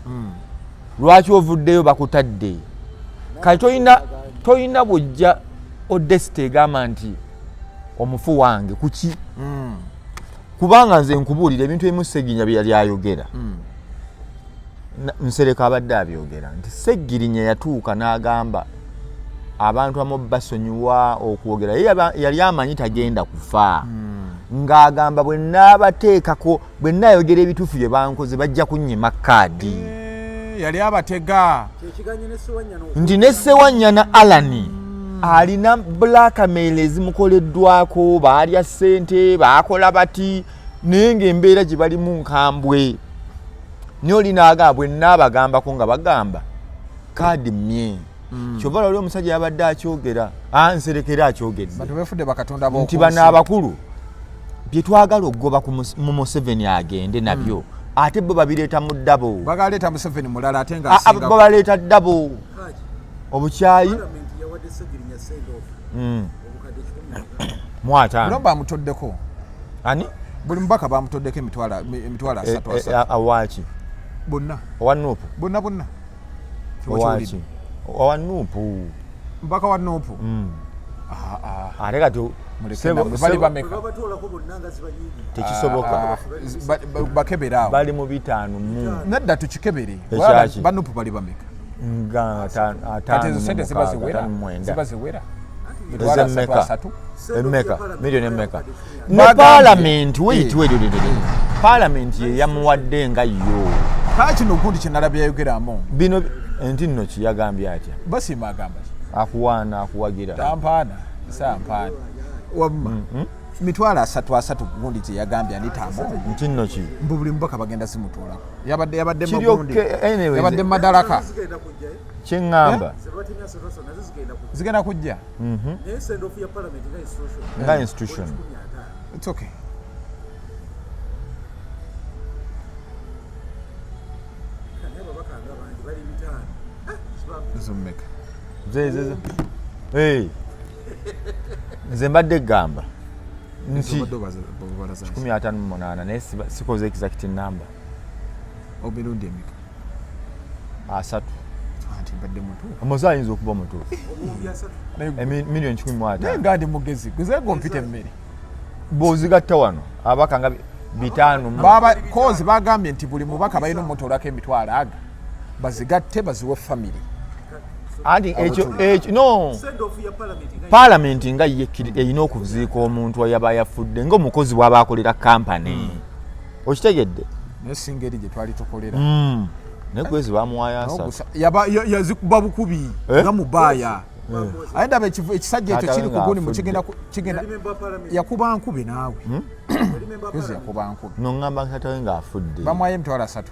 Lwaki ovuddeyo bakutadde? Kati toyina bwojja odesite egamba nti omufu wange kuki, kubanga nze nkubuulira ebintu ebimu Segirinya bye yali ayogera. Nsereko abadde abyogera nti Segirinya yatuuka n'agamba abantu amu basonyiwa okwogera. Ye yali amanyi tagenda kufa, ng'agamba bwe naabateekako, bwe naayogera ebituufu bye bankoze, bajja kunnyima kaadi. Yali abatega. Kyekiganye ne Sewanyana. Nti ne Sewanyana Alani alina blackmail ezimukoleddwako, baalya ssente, baakola bati, naye ng'embeera gye balimu nkambwe. Naye oli n'agamba bwe naabagambako nga bagamba kaadi mmye. Kyova lwali omusajja yabadde akyogera, anserekera akyogedde. Bantu befudde bakatonda Nti b'oku bano nsi. abakulu bye twagala okugoba ku mu Museveni agende nabyo, ate bo babireeta mu ddabo. Bagaleeta Museveni mulala ate nga Ah, ah, asinga. Bo baleeta ddabo. Haji, obukyayi. Parliament yawadde Segirinya send off obukadde 150. Mu ataano. Buli bamutoddeko. Ani? Buli mubaka bamutoddeko emitwalo asatu asatu. Awaaki? Bonna. Owa NUP? Bonna bonna. Owaaki? Owa NUP? Mubaka wa NUP. Ate kati Muleke sebo nammwe, bali bameka? Babatoolako bonna nga ziba nyingi. Tekisoboka. Ah, bakebere awo. Bali mu bitaano mu Nedda, tukikebere. Ekyaki? Ba NUP bali bameka? Nga Kati ataano ezo mu sente ziba mukaaga, ziwera? ataano mu mwenda. Ziba ziwera mitwalo asatu Ezemmeka? asatu. Emmeka? Miliyoni emmeka? Ne Bagambye. Paalamenti, wait, wait, wait, wait, wait. Paalamenti ye yamuwadde nga yo. Kaa kino gundi kyenalabye yayogeramu. Bino nti nno kiyagambye atya? Basiima, agamba ki? Akuwaana, akuwagira. Tampaana, sampaana wamma mitwalo asatu asatu gundi kyeyagambye anitamu. Nti nno ki? Mbu buli mubaka bagenda zimutoolako, yabadde Kiri magundi. okay, anyways. Yabadde madaraka. Zigenda kujja, eh? Kyeŋŋamba. Zebatemya asatu asatu nazo zigenda kujja. Zigenda kujja. Naye send off ya Parliament nga institution. Nga institution. 150. It's okay. Naye ababaka nga bangi bali bitaano. Ah, ziba Zommeka? Ze. Hey. Nze mbadde gamba nti Obadde obalaza nki? 58, naye sikoze exact number. Emirundi emeka? Asatu. Anti mbadde mutuufu. Omuze ayinza okuba omutuufu. 30,000. Miliyoni kikumi mu Naye ataano. nga ndi mugezi guzeego mpita emmere. Bw'ozigatta wano ababaka nga bitaano mu Baba kozi bagambye nti buli mubaka balina omutoolako emitwalo aga bazigatte baziwe famire. Anti ekyo ekyo no palamenti nga ye erina okuziika omuntu ayaba yafudde ng'omukozi bw'aba akolera kampani. Okitegedde? Naye singa eri gye twali tukolera. Naye gwezi bamuwayo asatu. Yazikuba bukubi Eh? nga mubaaya. Aye ndaba ekisajja ekyo Taata kiri we ku gundi ng'afudde. mukigenda kigenda yakuba nkube naawe. Yozi yakuba nkube. Noŋŋamba taata we ng'afudde. Bamuwayo 30,000.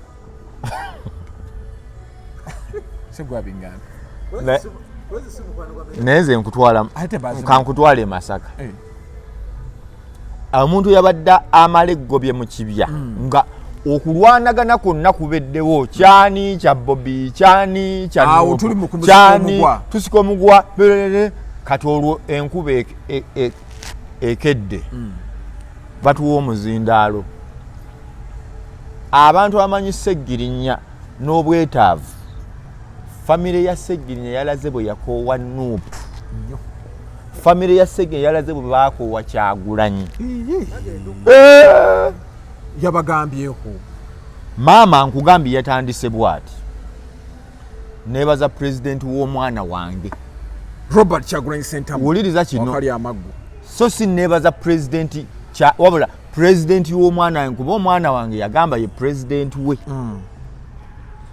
Sigwabingamba. Naye nze nkutwala Ate bazimu. kankutwala e Masaka. Eh. Omuntu yabadde amala eggobye mu kibya nga okulwanagana kwonna kubeddewo, kyani kya Bobi, kyani kya Awo Nuupu, tuli mu kumusika kyani omugwa. tusika omugwa berere. Kati olwo enkuba ekedde batuwa omuzindaalo. Abantu abamanyi Segirinya n'obwetaavu, famire ya Segirinya yalaze bwe yakoowa Nuupu, Nnyo. famire ya Segirinya yalaze bwe bakoowa Kyagulanyi. Iye. Eh! Yabagambyeko. Maama nkugambye yatandise bwati: nebaza pulezidenti w'omwana wange Robert Kyagulanyi Ssentamu. Wuliriza kino. Wakali amaggo. So si nebaza pulezidenti wabula pulezidenti w'omwana wange, kuba omwana wange yagamba ye pulezidenti we.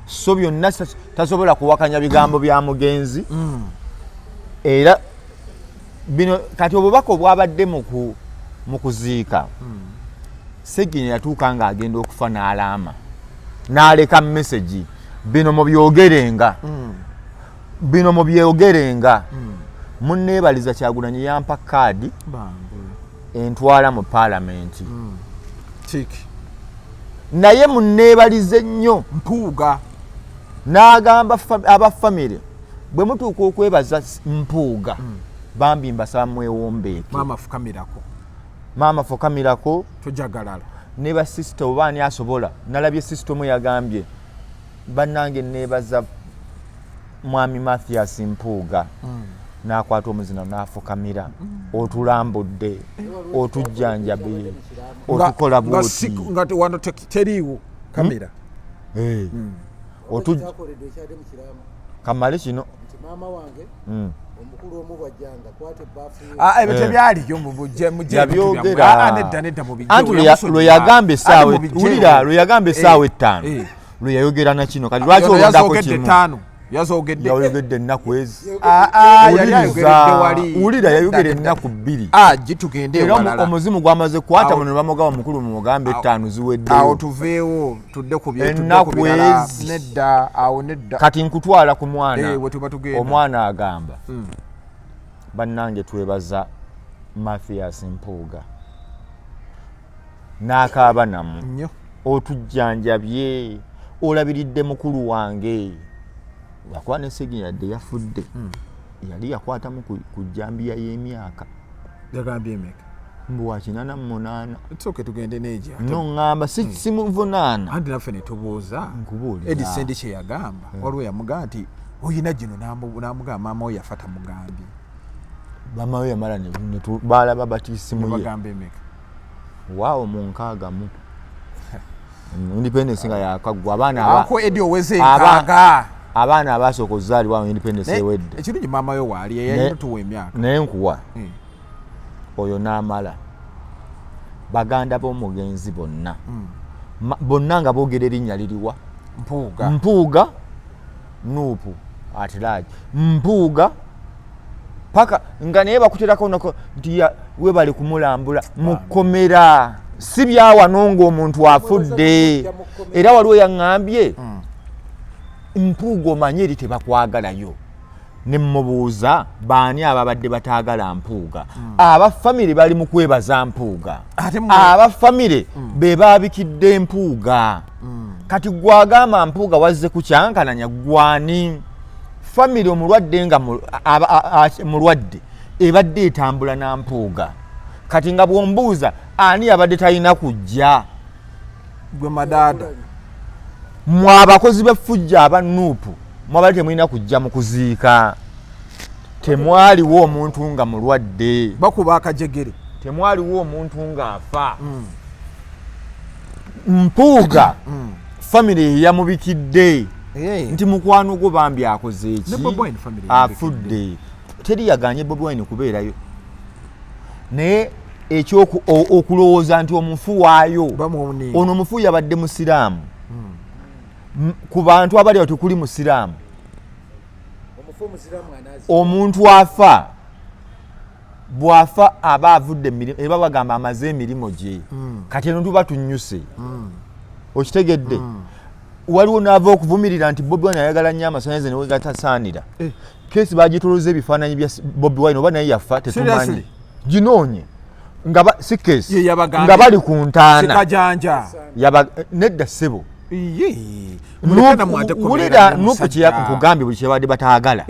So byonna tasobola kuwakanya bigambo bya mugenzi. Era bino kati obubaka obwabadde mu kuziika, Segirinya yatuuka ng'agenda okufa n'alaama n'aleka message: bino mubyogerenga, bino mubyogerenga, munneebaliza Kyagulanyi yampa kaadi Bambi. entwala mu paalamenti. Kiki? Naye munneebalize nnyo. Mpuuga. N'agamba aba famire, bwe mutuuka okwebaza Mpuuga, bambi mbasaba mwewombeeke. Maama fukamirako. Maama fukamirako. Tojagalala. Ne basisita oba ani asobola. Nalabye sisita omu yagambye, bannange neebaza mwami Mathias Mpuuga, n'akwata omuzina n'afukamira, otulambudde, otujjanjabye, otukola Nga si- bwoti. Nga wano teriiwo kamera. Eh. Kyakoledde ekyadde mu kiraamo Kamale kino. nti maama wange omukulu omu bwajjanga kwata ebbaafu ye. Ah, ebyo Eh. tebyaliyo mujje Yabyogera. Ah, ah, nedda nedda, mubijje. Anti lwe yagamba essaawa, wulira, lwe yagamba essaawa 5 Eh. lwe yayogera na kino. Kati lwaki olondako Yazogedde kimu? ttaano yazogedde. Yayogedde ennaku ezi. Ah, ah, yali Wuliriza, ayogeredde wali. wulira, yayogera Nedda, nedda. ennaku 2. Ah, gitugende Era ewalala. omuzimu gwamaze kukwata Awo- muno ne bamugamba, mukulu mumugambe Awo- 5 awo ziweddeyo. tuveewo tudde ku tudde ku Ennaku birala. ezi. Nedda, awo nedda. Kati nkutwala ku mwana. Eh, we tuba tugenda. Omwana agamba, bannange twebaza Mathias Mpuuga, n'akaaba namu. Nnyo. Otujjanjabye, olabiridde mukulu wange, lwakuba ne Segirinya yadde yafudde yali yakwatamu ku jambiya y'emyaka. Yagambye emeka? Mbu wa 88. Tusooke tugende n'egyo. Noŋŋamba simuvunaana. Anti naffe ne tubuuza. Nkubuulira. Edi Sendi kye yagamba, waliwo yamugamba nti oyina gino, n'amugamba maama we yafa tamugambye. Mama we yamala balaba batiisimu ye. Nebagamba emeka? Waawo mu 60 independence nga yakaggwa, abaana Ako Edi oweze 60. Abaana abasooka ozaalibwa mu independence Naye ewedde. Ekirungi maama we waali eyalina tuwa emyaka. Naye nkuwa oyo n'amala baganda b'omugenzi bonna bonna nga boogera erinnya liriwa? Mpuuga. Mpuuga, Nuupu at large, Mpuuga paka nga naye bakuterako nako nti webale kumulambula mukomera, si byawano ng'omuntu afudde. Era waliwo yaŋŋambye, Mpuuga omanye eri tebakwagalayo. Ne mmubuuza baani ababadde bataagala Mpuuga? Aba famire bali mu kwebaza Mpuuga. Ate Aba famire be baabikidde Mpuuga. Kati gwagamba Mpuuga wazze kukyankalanya gwani famire omulwadde nga mulwadde ebadde etambula na Mpuuga. Kati nga bw'ombuuza ani abadde talina kujja? Gwe madaada. Mwe abakozi b'effujjo aba Nuupu, mwabadde temulina kujja mu kuziika. Temwaliwo omuntu nga mulwadde. Bakuba akajegere. Temwaliwo omuntu ng'afa. Mpuuga famire ye yamubikidde. Nti mukwano gwo bambi akoze eki, Ne Bobi Wine family afudde. Teri yaganye Bobi Wine kubeerayo, naye okulowooza nti omufu waayo, Bamuwoniinga. ono omufu yabadde musiraamu. Ku bantu abali awo tekuli musiraamu. Omufu omusiraamu anaazi. Omuntu afa, bw'afa aba avudde emirimu, era bagamba amaze emirimu gye. Kati eno tuba tunyuse, okitegedde? Waliwo n'ava okuvumirira nti Bobi Wine ayagala nnyo amasanyalaze ne wegatasaanira. Keesi bagitoloza ebifaananyi bya Bobi Wine, oba naye yafa tetumanyi. Seriously? Ginoonye nga si keesi Ye yabagambye. Nga bali ku ntaana. Sekajanja. Nedda ssebo. Iye. Muleke nammwe ate Wulira, kubeera NUP musajja. Nkugambye buli kyebadde bataagala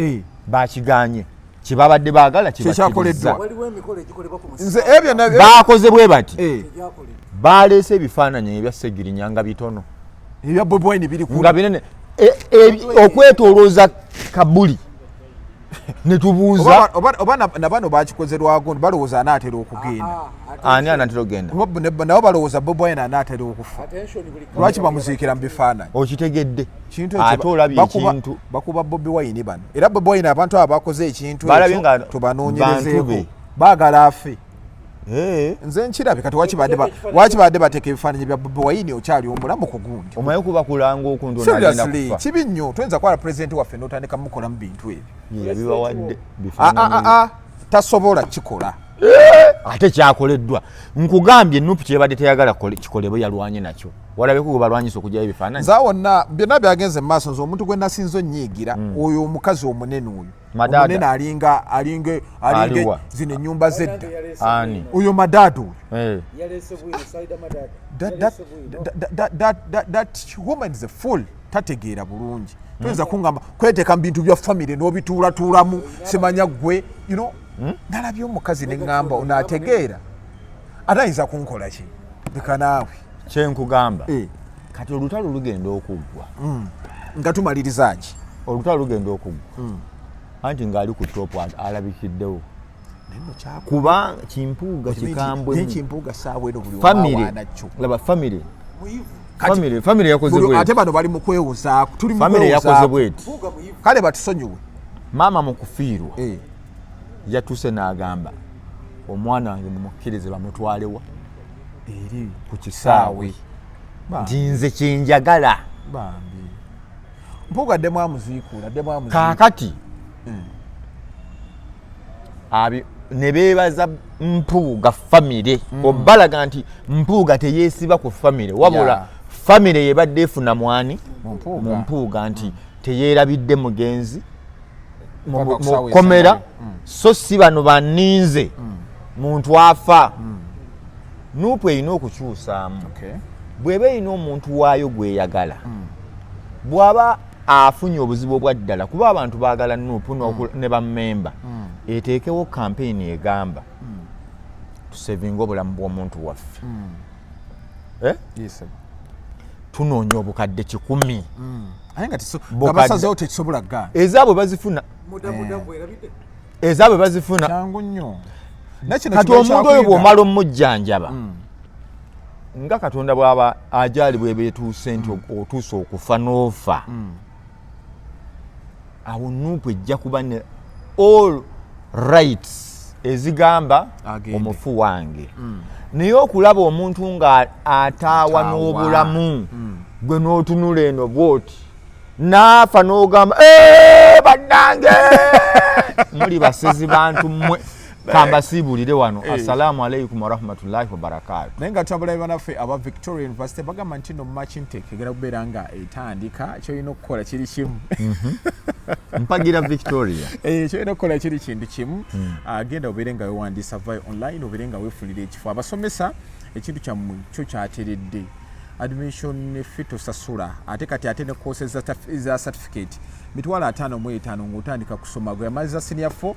bakiganye, kyebabadde baagala Kyekyakoleddwa. kyebakkiriza. Waliwo emikolo egikolebwa ku Nze ebyo Bakoze bwe bati, Tegyakoleddwa. baleese ebifaananyi ebya Segirinya nga bitono, ebya Bobi Wine biri ku nga binene, okwetolooza kabuli ne tubuuza. Oba nabano bakikoze lwagundi, balowooza anaatera okugenda. Ani anatera okugenda? Oba nabo balowooza Bobi Wine anaatera okufa. Attention buli Lwaki bamuziikira mu bifaananyi? Okitegedde? Kintu ekyo Ate olabye ekintu. Bakuba Bobi Wine bano, era Bobi Wine abantu abo bakoze ekintu Balabye ekyo nga bantu tubanoonyerezeeko, be. baagala afe. Eh, Nze nkirabe kati waki badde bateeka ebifaananyi bya Bobi Wine okyali omulamu ku gundi? Omanyi kuba kulanga okuntu ono agenda Seriously, kufa. kibi nnyo. Toyinza kwala pulezidenti waffe n'otandika mukolamu bintu ebyo. Ye yabibawadde Ah, ah, bifaananyi. ah, ah, tasobola kikola. Ate kyakoleddwa, nkugambye, NUP kyebadde teyagala kikolebwe yalwanye nakyo. Walabeko gwe balwanyisa okugyayo ebifaananyi? Nze awo wonna byonna byagenze mu maaso, nze omuntu gwe nasinza onnyiigira oyo omukazi omunene oyo. Madaada. Omunene alinga Aliwa? zino ennyumba zedda. Ani? Oyo Madaada oyo. Eh. Yaleese bwino Saida Madada. That, that woman is a fool, tategeera bulungi. Toyinza kuŋŋamba kweteeka mu bintu bya famire n'obituulatuulamu, simanya gwe. Nalabye omukazi ne ŋŋamba ono ategeera, ate ayinza kunkola ki? Leka naawe. Kyenkugamba, Eh, kati olutalo lugenda okuggwa. Nga tumaliriza ki? Olutalo lugenda okuggwa anti ng'ali ku top alabikiddewo, kuba kimpuuga kikambwe. Kimpuuga saawa eno buli omu Famire awaana kyo. Laba famire. Muyivu. Famire yakoze Ate bweti. bano bali mu kwewozaako, tuli mu Famire yakoze kwewozaako. bweti. Mpuuga muyivu. Kale batusonyiwe. Maama mu kufiirwa Eh, yatuuse n'agamba, omwana wange mumukkirize bamutwalewa? Eri Ku kisaawe, nti nze kyenjagala. Bambi Mpuuga, addemu amuziikuula, addemu amuziikuula. Kaakati ne beebaza Mpuuga famire, obalaga nti Mpuuga teyeesiba ku famire, wabula famire yebadde efuna mwani Mu Mpuuga. mu Mpuuga, nti teyeerabidde mugenzi Paka ku ssaawa mu kkomera. esembayo. So si bano baninze muntu afa. NUP erina okukyusaamu. Bw'eba erina omuntu waayo gweyagala, bw'aba afunye obuzibu obwa ddala, kuba abantu baagala NUP ne bammemba, eteekewo kampeyini egamba tusevinga obulamu bw'omuntu waffe. Eh? Yes, sir. Tunoonya obukadde 100. Aye nga nga Bukadde. basazeewo tekisobola kugaana. Ezaabwe bazifuna. Mudamuda bwerabidde. Ezaabwe bazifuna. Kyangu nnyo. Naye kino Kati kiba omuntu oyo ekyakuyiga. bw'omala omujjanjaba, nga Katonda bw'aba ajaali bweba etuuse nti otuuse okufa n'ofa, awo NUP ejja kuba ne all rights ezigamba Agende. omufu wange. Naye okulaba omuntu nga ataawa Ataawa. n'obulamu gwe n'otunula eno bwoti naafa n'ogamba, "Eh, bannange muli basezi bantu mmwe, kambasiibulire wano. Assalaamu alaikum warahmatullahi wabarakatu." Naye nga twabulabe banaffe aba Victoria University bagamba nti no March intake egenda kubeera nga etandika. Kyolina okukola kiri kimu. Mpagira Victoria. Eh, kyolina okukola kiri kintu kimu. Ah, genda obeere nga wewandiisa vayo online, obeere nga weefunira ekifo. Abasomesa, ekintu kyammwe kyo kyateredde, admission fee tosasula. Ate kati ate ne courses za certificate 55,000 ng'otandika kusoma. Gwe yamaliza senior 4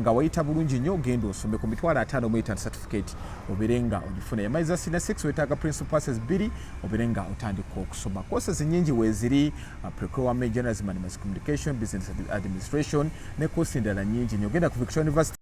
nga wayita bulungi nnyo, genda osome ku 55,000, certificate obeere nga ogifuna. Yamaliza senior 6, wetaaga principal passes 2 obeere nga otandika okusoma. Courses nyingi weeziri, procurement, journalism and mass communication, business administration ne course endala nyingi nnyo. Genda ku Victoria University.